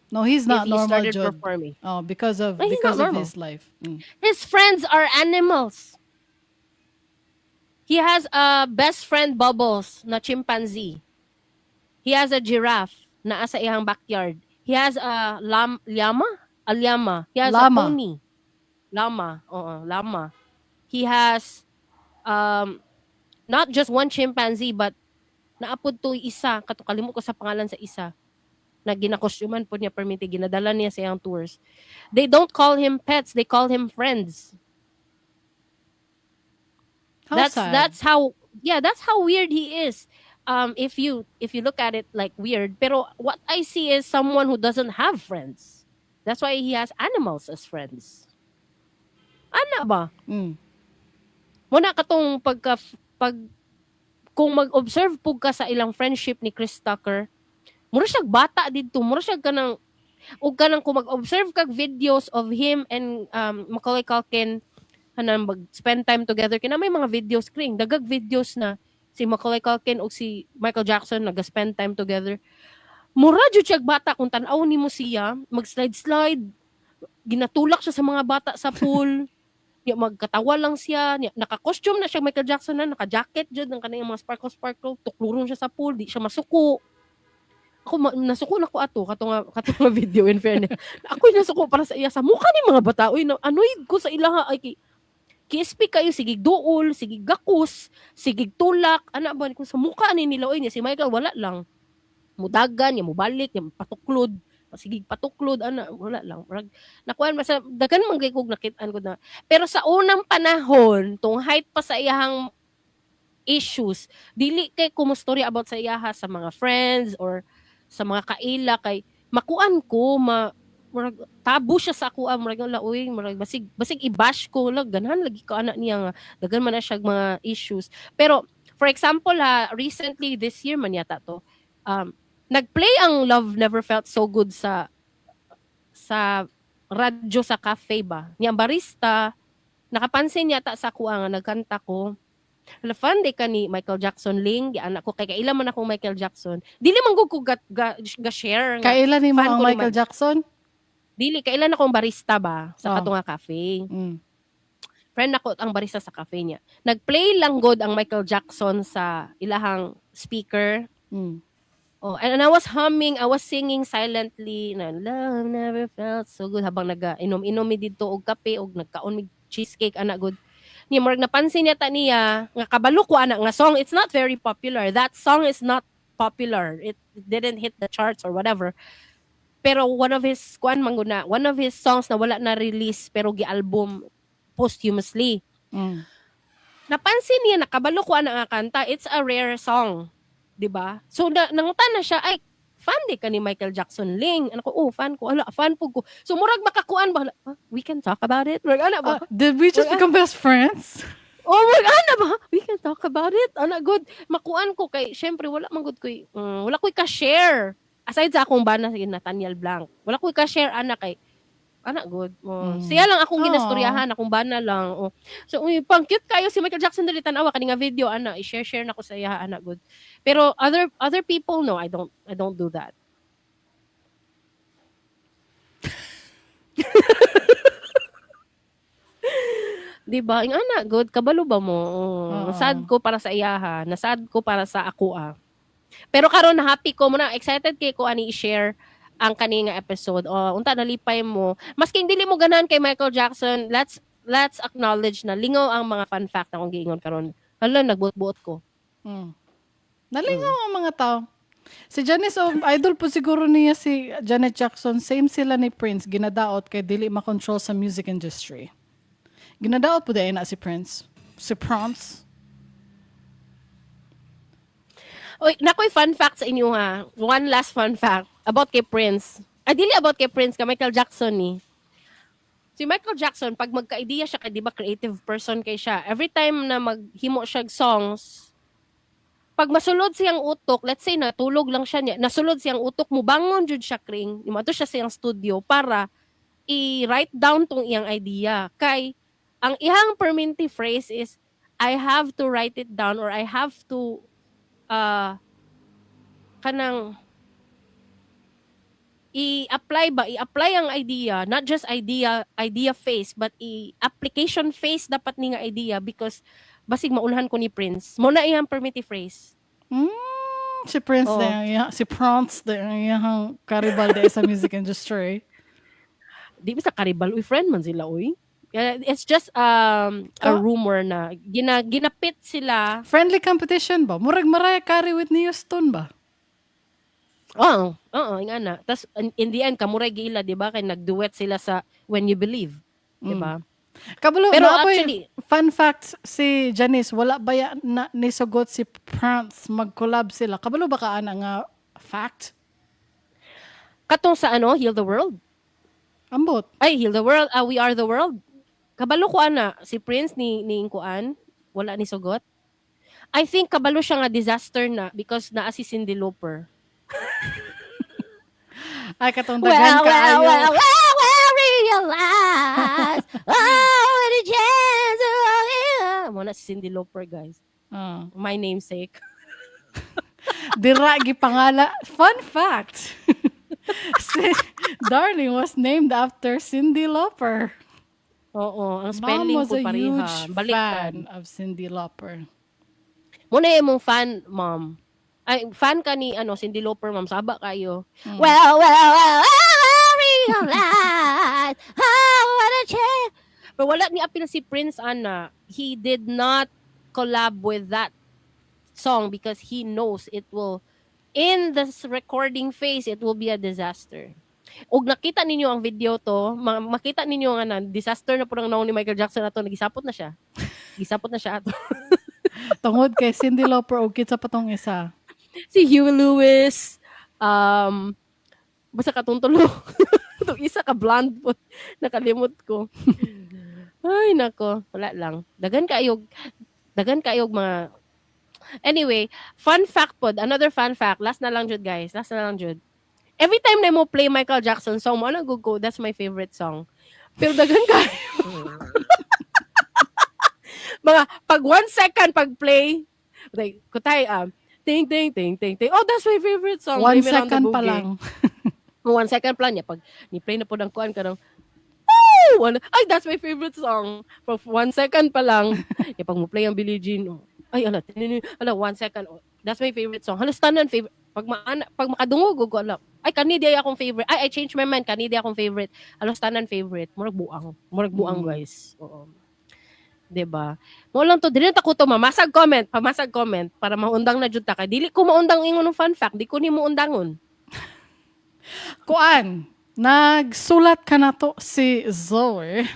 No, he's not If he normal, started jud. Performing. Oh, because of No, he's because not of normal. his life. His friends are animals. He has a best friend, Bubbles, na chimpanzee. He has a giraffe na sa iyang backyard. He has a llama? A llama. He has Llama. A pony. Llama. Oo, llama. He has not just one chimpanzee but naa pod to isa, kato kalimot ko sa pangalan sa isa na ginakostyuman po niya permiti, ginadala niya sa iyang tours. They don't call him pets, they call him friends. How That's sad. That's how, yeah, that's how weird he is. If you look at it like weird, pero what I see is someone who doesn't have friends. That's why he has animals as friends. Ana ba? Muna katong pagka pag kung mag-observe pug ka sa ilang friendship ni Chris Tucker, mura siya bata didto, mura siya kanang ug kanang kung mag-observe kag videos of him and Macaulay Culkin kanang mag-spend time together, kina may mga videos kring dagag videos na si Macaulay Culkin ug si Michael Jackson nag-spend time together. Mura jud siya bata kung tan-aw nimo siya, mag-slide slide, ginatulak siya sa mga bata sa pool. Nya magkatawa lang siya, nya naka-costume na siya Michael Jackson na, naka-jacket jud ng kanang mga sparkle sparkle, tukluron siya sa pool, di siya masuko. Ako nasuko na ko ato kato nga video, in fairness. Ako nasuko para sa iya sa mukha ni mga bata, uy, na, annoyed ko sa ilaha ay kay kiespi kayo, sige duol, sige gakus, sige tulak, ana ba kung sa mukha ni nila, oy, niya si Michael wala lang. Mudagan, niya mubalik, niya patuklod, sige patuklod ana, wala lang. Murag nakuan basta daghan man kay kog nakit-an ko na. Pero sa unang panahon, tong height pa sa iyahang issues, dili kay kumustorya about sa iyaha sa mga friends or sa mga kaila kay makuan ko, ma murag tabu siya sa akoa, murag wala, uy, murag basig i-bash ko lang, ganahan lagi ko ana niya nga daghan man na siya mga issues. Pero for example ha, recently, this year man yata to, nagplay ang Love Never Felt So Good sa radyo sa cafe ba niya. Ang barista nakapansin yata sa akoa nga nagkanta ko. "Hala, fan di ka ni Michael Jackson, Ling?" Giana ko kay kaila man akong Michael Jackson. Dili man gud ko ga share nga Kailan nimo fan ang ko ni Michael Jackson? Dili, kailan akong barista ba sa Oh. kato nga cafe. Friend ako ang barista sa cafe niya. Nagplay lang god ang Michael Jackson sa ilahang speaker. Oh, and I was humming, I was singing silently na "Love never felt so good" habang naga inom-inom mi didto og kape og nagkaon mig cheesecake ana good. Niya murag napansin niya ta niya nga kabalo ko ana nga song. It's not very popular. That song is not popular. It didn't hit the charts or whatever. Pero one of his kuan man gud na, one of his songs na wala na release pero gi-album posthumously. Napansin niya nakabalo ko ana nga kanta. It's a rare song. 'Di ba? So nangutan na siya, "Ay, fan di ka ni Michael Jackson, Ling?" Ano ko, "Oh, fan ko." "Ala, fan po ko." So murag makakuan ba? "Huh? We can talk about it." Murag ana ba? Did we just Murag, become best friends? Oh, murag ana ba? "We can talk about it." Ana good. Makuan ko kay syempre wala man gud koy wala koy ka-share. Aside sa akong bana si Nathaniel Blanc. Wala koy ka-share ana kay ana good. Oh. Siya lang akong Aw. ginastoryahan, akong bana lang. Oh. So uy, pang cute kayo si Michael Jackson dali, tan-awa kani nga video ana, i-share-share na ko sa iya ana good. Pero other other people, no, I don't do that. 'Di ba? Ing ana good, kabalo ba mo? Oh, Oo. sad ko para sa iyaha, nasad ko para sa ako ah. Pero karon happy ko muna, excited kay ko ani i-share ang kani nga episode. Oh, unta nalipay mo. Masking dili mo ganahan kay Michael Jackson, let's acknowledge na lingaw ang mga fun fact na akong giingon karon. Hala, nagbuot-buot ko. Nalingaw ang mga tao. Si Janice, oh, idol po siguro niya si Janet Jackson. Same sila ni Prince, ginadaot kay dili makontrol sa music industry. Ginadaot po diay na si Prince. Si Prince. Oy, nakoy fun fact sa inyo ha. One last fun fact about kay Prince. Ah, dili about kay Prince, kay Michael Jackson ni. Si Michael Jackson, pag magka-idea siya, kay di ba creative person kay siya, every time na maghimo siya og songs, pag masulod siyang utok, let's say natulog lang siya niya, nasulod siyang utok, mubangon jud siya, Kring. Muadto siya sa iyang studio para i-write down tong iyang idea. Kay ang iyang permanente phrase is, "I have to write it down or I have to kanang i-apply ba, i-apply ang idea, not just idea idea phase but i-application phase dapat ni nga idea because basig maunhan ko ni Prince." Mo na iyang permanente phrase. Si Prince Oo. Na iya, si Prince na iyang karibal diay sa music industry. Di ba sa karibal, uy, friend man sila, uy. It's just a rumor na ginapit sila. Friendly competition ba? Murag Mariah Carey, Whitney Houston ba? Oo, nga na. Tas in the end kamuray giila, di ba? Kay nagduet sila sa When You Believe, di ba? Kabalo, Pero naa po'y fun fact si Janice, wala ba ya na nisugot si Prince mag-collab sila? Kabalo ba ka ana nga fact? Katong sa ano, Heal the World. Ambot. Ay, Heal the World, ah, We Are the World. Kabalo ko ana, si Prince ni kuan, wala ni sugot. I think kabalo siya nga disaster na because naa si Cyndi Lauper. Ay, katong daghan Well, well, kaayo. Well, well, well, realize, oh, what a chance. Oh, yeah. Mo na si Cyndi Lauper, guys. Ah. My namesake. Dira gipangala. Fun fact. Si Darling was named after Cyndi Lauper. Oo, ang Mom spelling was ko a pareha. huge Baliktad. fan of Cyndi Lauper. Muna imong fan, Mom. Ay, fan ka ni ano, Cyndi Lauper, Mom. Saba kayo. Well, well, well, well, realize, oh, what a chance. Pero wala ni apil si Prince ana. He did not collab with that song because he knows it will, in this recording phase, it will be a disaster. Ug nakita ninyo ang video to, makita ninyo nga na disaster na po ang naong ni Michael Jackson ato, nagisapot na siya. Gisapot na siya ato. Tungod kay Cyndi Lauper og kinsa pa tong isa. Si Huey Lewis, basta katong tulo. Itong isa ka blonde po. Nakalimot ko. Ay, nako. Wala lang. Daghan kaayog mga. Anyway, fun fact pod, another fun fact. Last na lang jud, guys. Last na lang jud. Every time na mo play Michael Jackson song mo, ano go, "That's my favorite song." Pero daghan kayo. Mga pag 1 second pag play, like kutay ting ting ting ting ting. "Oh, that's my favorite song." One Blame It on the second pa Boogie. Lang. 1 second plan niya pag ni play na po ng kuan ka ng oh, ano, ay, that's my favorite song. For 1 second pa lang. Ya, pag mo play ang Billie Jean, oh, ay, ala, tinini, ala, 1 second, oh, that's my favorite song. Halos tanan favorite. Pag makadungog og ala, ay, kani di ay akong favorite. Ay, I changed my mind, kani di akong favorite. Halos tanan favorite. Murag buang. Murag buang, guys. Oo. 'Di ba? Mo lang to, dili na ta ko to mamasag comment, pamasag comment para maundang na jud ta kay dili ko maundang ingon ng fun fact, di ko nimo undangon. Kuan, nagsulat ka na to si Zoe.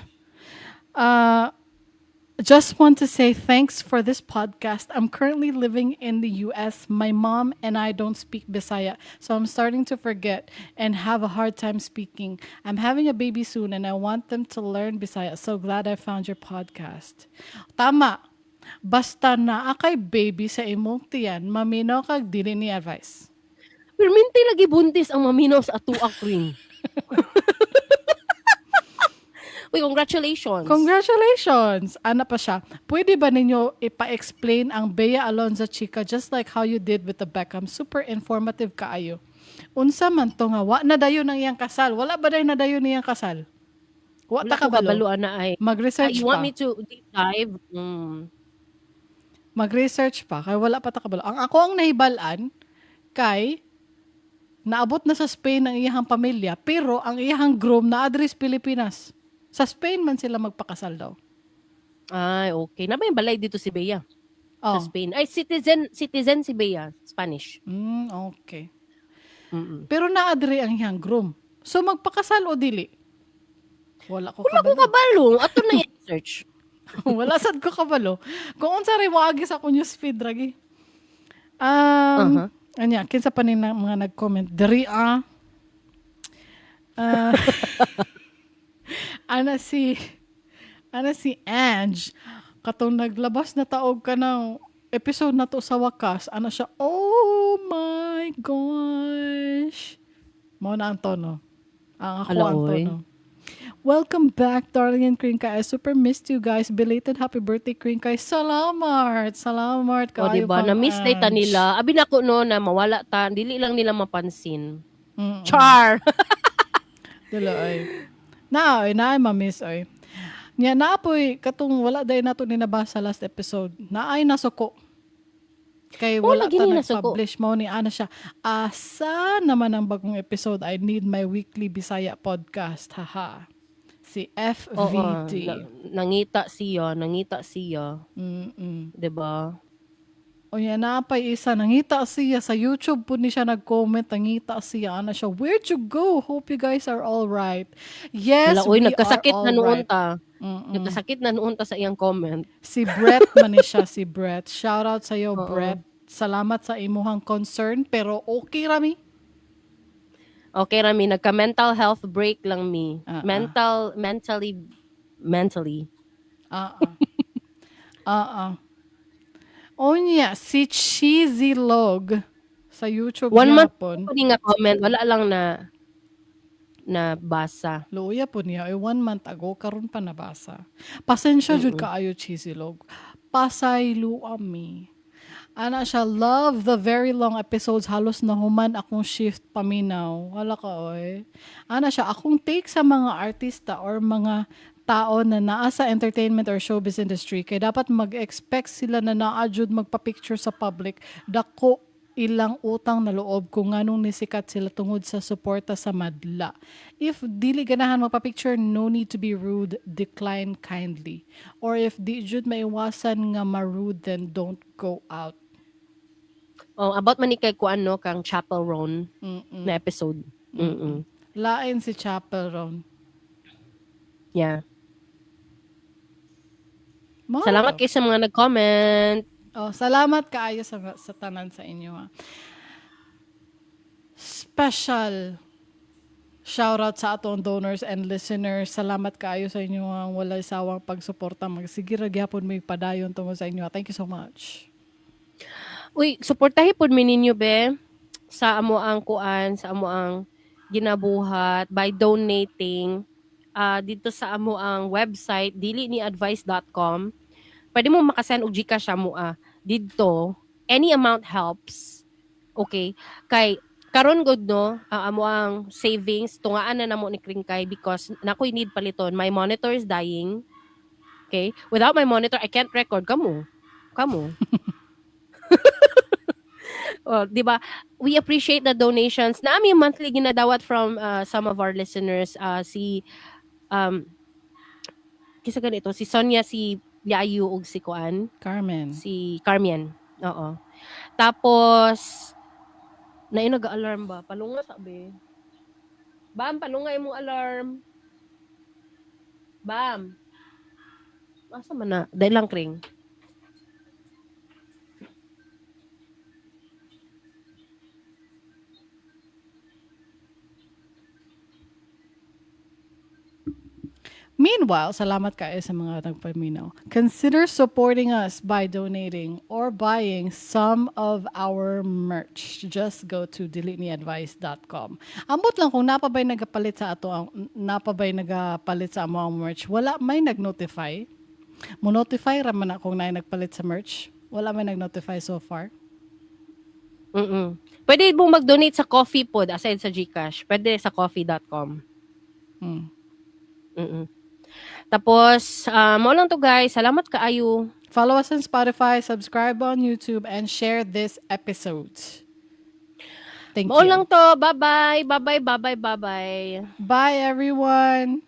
Just want to say thanks for this podcast. I'm currently living in the US. My mom and I don't speak Bisaya, so I'm starting to forget and have a hard time speaking. I'm having a baby soon and I want them to learn Bisaya. So glad I found your podcast. Tama. Basta naa kay baby sa imong tiyan, maminaw kag dili ni advice. Pero minti lagi buntis ang maminaw sa atuak, Ring. Uy, congratulations. Congratulations! Ana pa siya. Pwede ba ninyo ipa-explain ang Bea Alonzo Chica just like how you did with the Beckham? Super informative kaayo. Unsa man to nga wa na dayon ang iyang kasal? Wala ba dayon na dayon niyang kasal? Wa Wala ta ko kabalo. kabalo ana ay. Mag-research Ah, you want pa. me to deep dive? Mag-research pa kay wala pa ta kabalo. Ang ako ang nahibal-an kay naabot na sa Spain ang iyang pamilya pero ang iyang groom na address Pilipinas. Sa Spain man sila magpakasal daw. Ay, okay. Na ba yung balay dito si Bea? Oh. Sa Spain. Ay, citizen si Bea, Spanish. Okay. Pero naa diri ang iyang groom. So magpakasal o dili? Wala ko Wala ko kabalo. kabalo. Ato na i-search. Wala sad ko kabalo. Kung unsa rin mo agi sa akong newsfeed ragi. Anya, kinsa pa ni na, mga nag-comment diri ah. Ana si Ange katong naglabas na taog ka ng episode na to sa wakas, ana siya, "Oh my gosh." Mao na ang tono. Ang ako Ala, ang oy. tono. "Welcome back, darling and Kring. I super missed you guys. Belated happy birthday, Kring. Salamat. Salamat O, kaayo diba? kang Na-miss na ta Ange. nila. Abi nako no, na mawala ta. Dili lang nila mapansin. Char! Dili ay. Na ay na ay ma-miss ay. Nya naapoy katong wala day nato ni nabasa last episode. Naay nasuko. Kay Oo, wala lagi ta ni nasuko. nag-publish mo ni ana siya. Asa naman ang bagong episode? I need my weekly Bisaya podcast. Haha. Si Oo, FVD. nangita siya, nangita siya. 'Di ba? O yan, naapay isa, nangita siya sa YouTube po ni siya nag-comment, nangita siya, ana siya, "Where'd you go? Hope you guys are all right." Yes, Wala, oy, we nagkasakit are all na noon right. ta. Nagkasakit na noon ta sa iyang comment. Si Brett man ni siya, si Brett. Shout out sa iyo, Oo. Brett. Salamat sa imuhang concern, pero okay rami. Okay rami, nagka-mental health break lang mi. Ah, ah. Mental, mentally, mentally. Ah, ah. Ah, ah. Onya, si Cheesy Log sa YouTube One month gyapon. po ni nga comment, wala lang na na basa. Luya po niya, ay one month ago, karon pa nabasa. Pasensya jud kaayo, Cheesy Log. Pasaylo mi. Ana siya, "Love the very long episodes. Halos nahuman akong shift paminaw." Wala ka, oy. Ana siya, "Akong take sa mga artista or mga tao na naa sa entertainment or showbiz industry, kay dapat mag-expect sila na naa jud magpa-picture sa public. Dako ilang utang na loob kung nganong nisikat sila tungod sa suporta sa madla. If dili ganahan magpa-picture, no need to be rude, decline kindly. Or if di jud maiwasan nga ma-rude, then don't go out." Oh, about man ni kay kuan no kang Chappell Roan na episode. Lain si Chappell Roan. Yeah. Mao. Salamat kay sa mga nag-comment. Oh, salamat kaayo sa tanan sa inyo ha. Special shout out sa atong donors and listeners. Salamat kaayo sa inyo ang walay sawang pagsuporta. Magsige ra gyapon may padayon tungod sa inyo. Thank you so much. Uy, suportahi pod mi ninyo be sa amo ang kuan, sa amo ang ginabuhat by donating dito sa amo ang website diliniadvice.com. Pwede mo makasend og GCash sa amo didto. Any amount helps. Okay? Kay karon gud no, ang amo ang savings tungaan na namo ni Kringkay because nakoy need paliton. My monitor is dying. Okay? Without my monitor, I can't record. Kamo. Kamo. Oh, 'di ba? We appreciate the donations. Naami monthly ginadawat from some of our listeners, si kisa ganito, si Sonia, si Yayu ug si Kuan, Carmen. Si Carmen. Oo. Tapos na nag-alarm ba? Palunga sabi. Bam, palunga imong alarm. Bam. Asa man na? Dahil lang, Kring. Meanwhile, salamat kaayo sa mga nagpaminaw. Consider supporting us by donating or buying some of our merch. Just go to diliniadvice.com. Ambot lang kung napabay nagapalit sa ato ang napabay nagapalit sa amo ang merch. Wala may nag-notify. Mo notify ra man akong naay nagpalit sa merch. Wala may nag-notify so far. Pwede mo mag-donate sa Ko-fi pod aside sa GCash. Pwede sa ko-fi.com. Tapos, mao lang to guys. Salamat kaayo. Follow us on Spotify, subscribe on YouTube, and share this episode. Thank Mao you. lang to. Bye-bye. Bye-bye, bye-bye, bye-bye. Bye, everyone.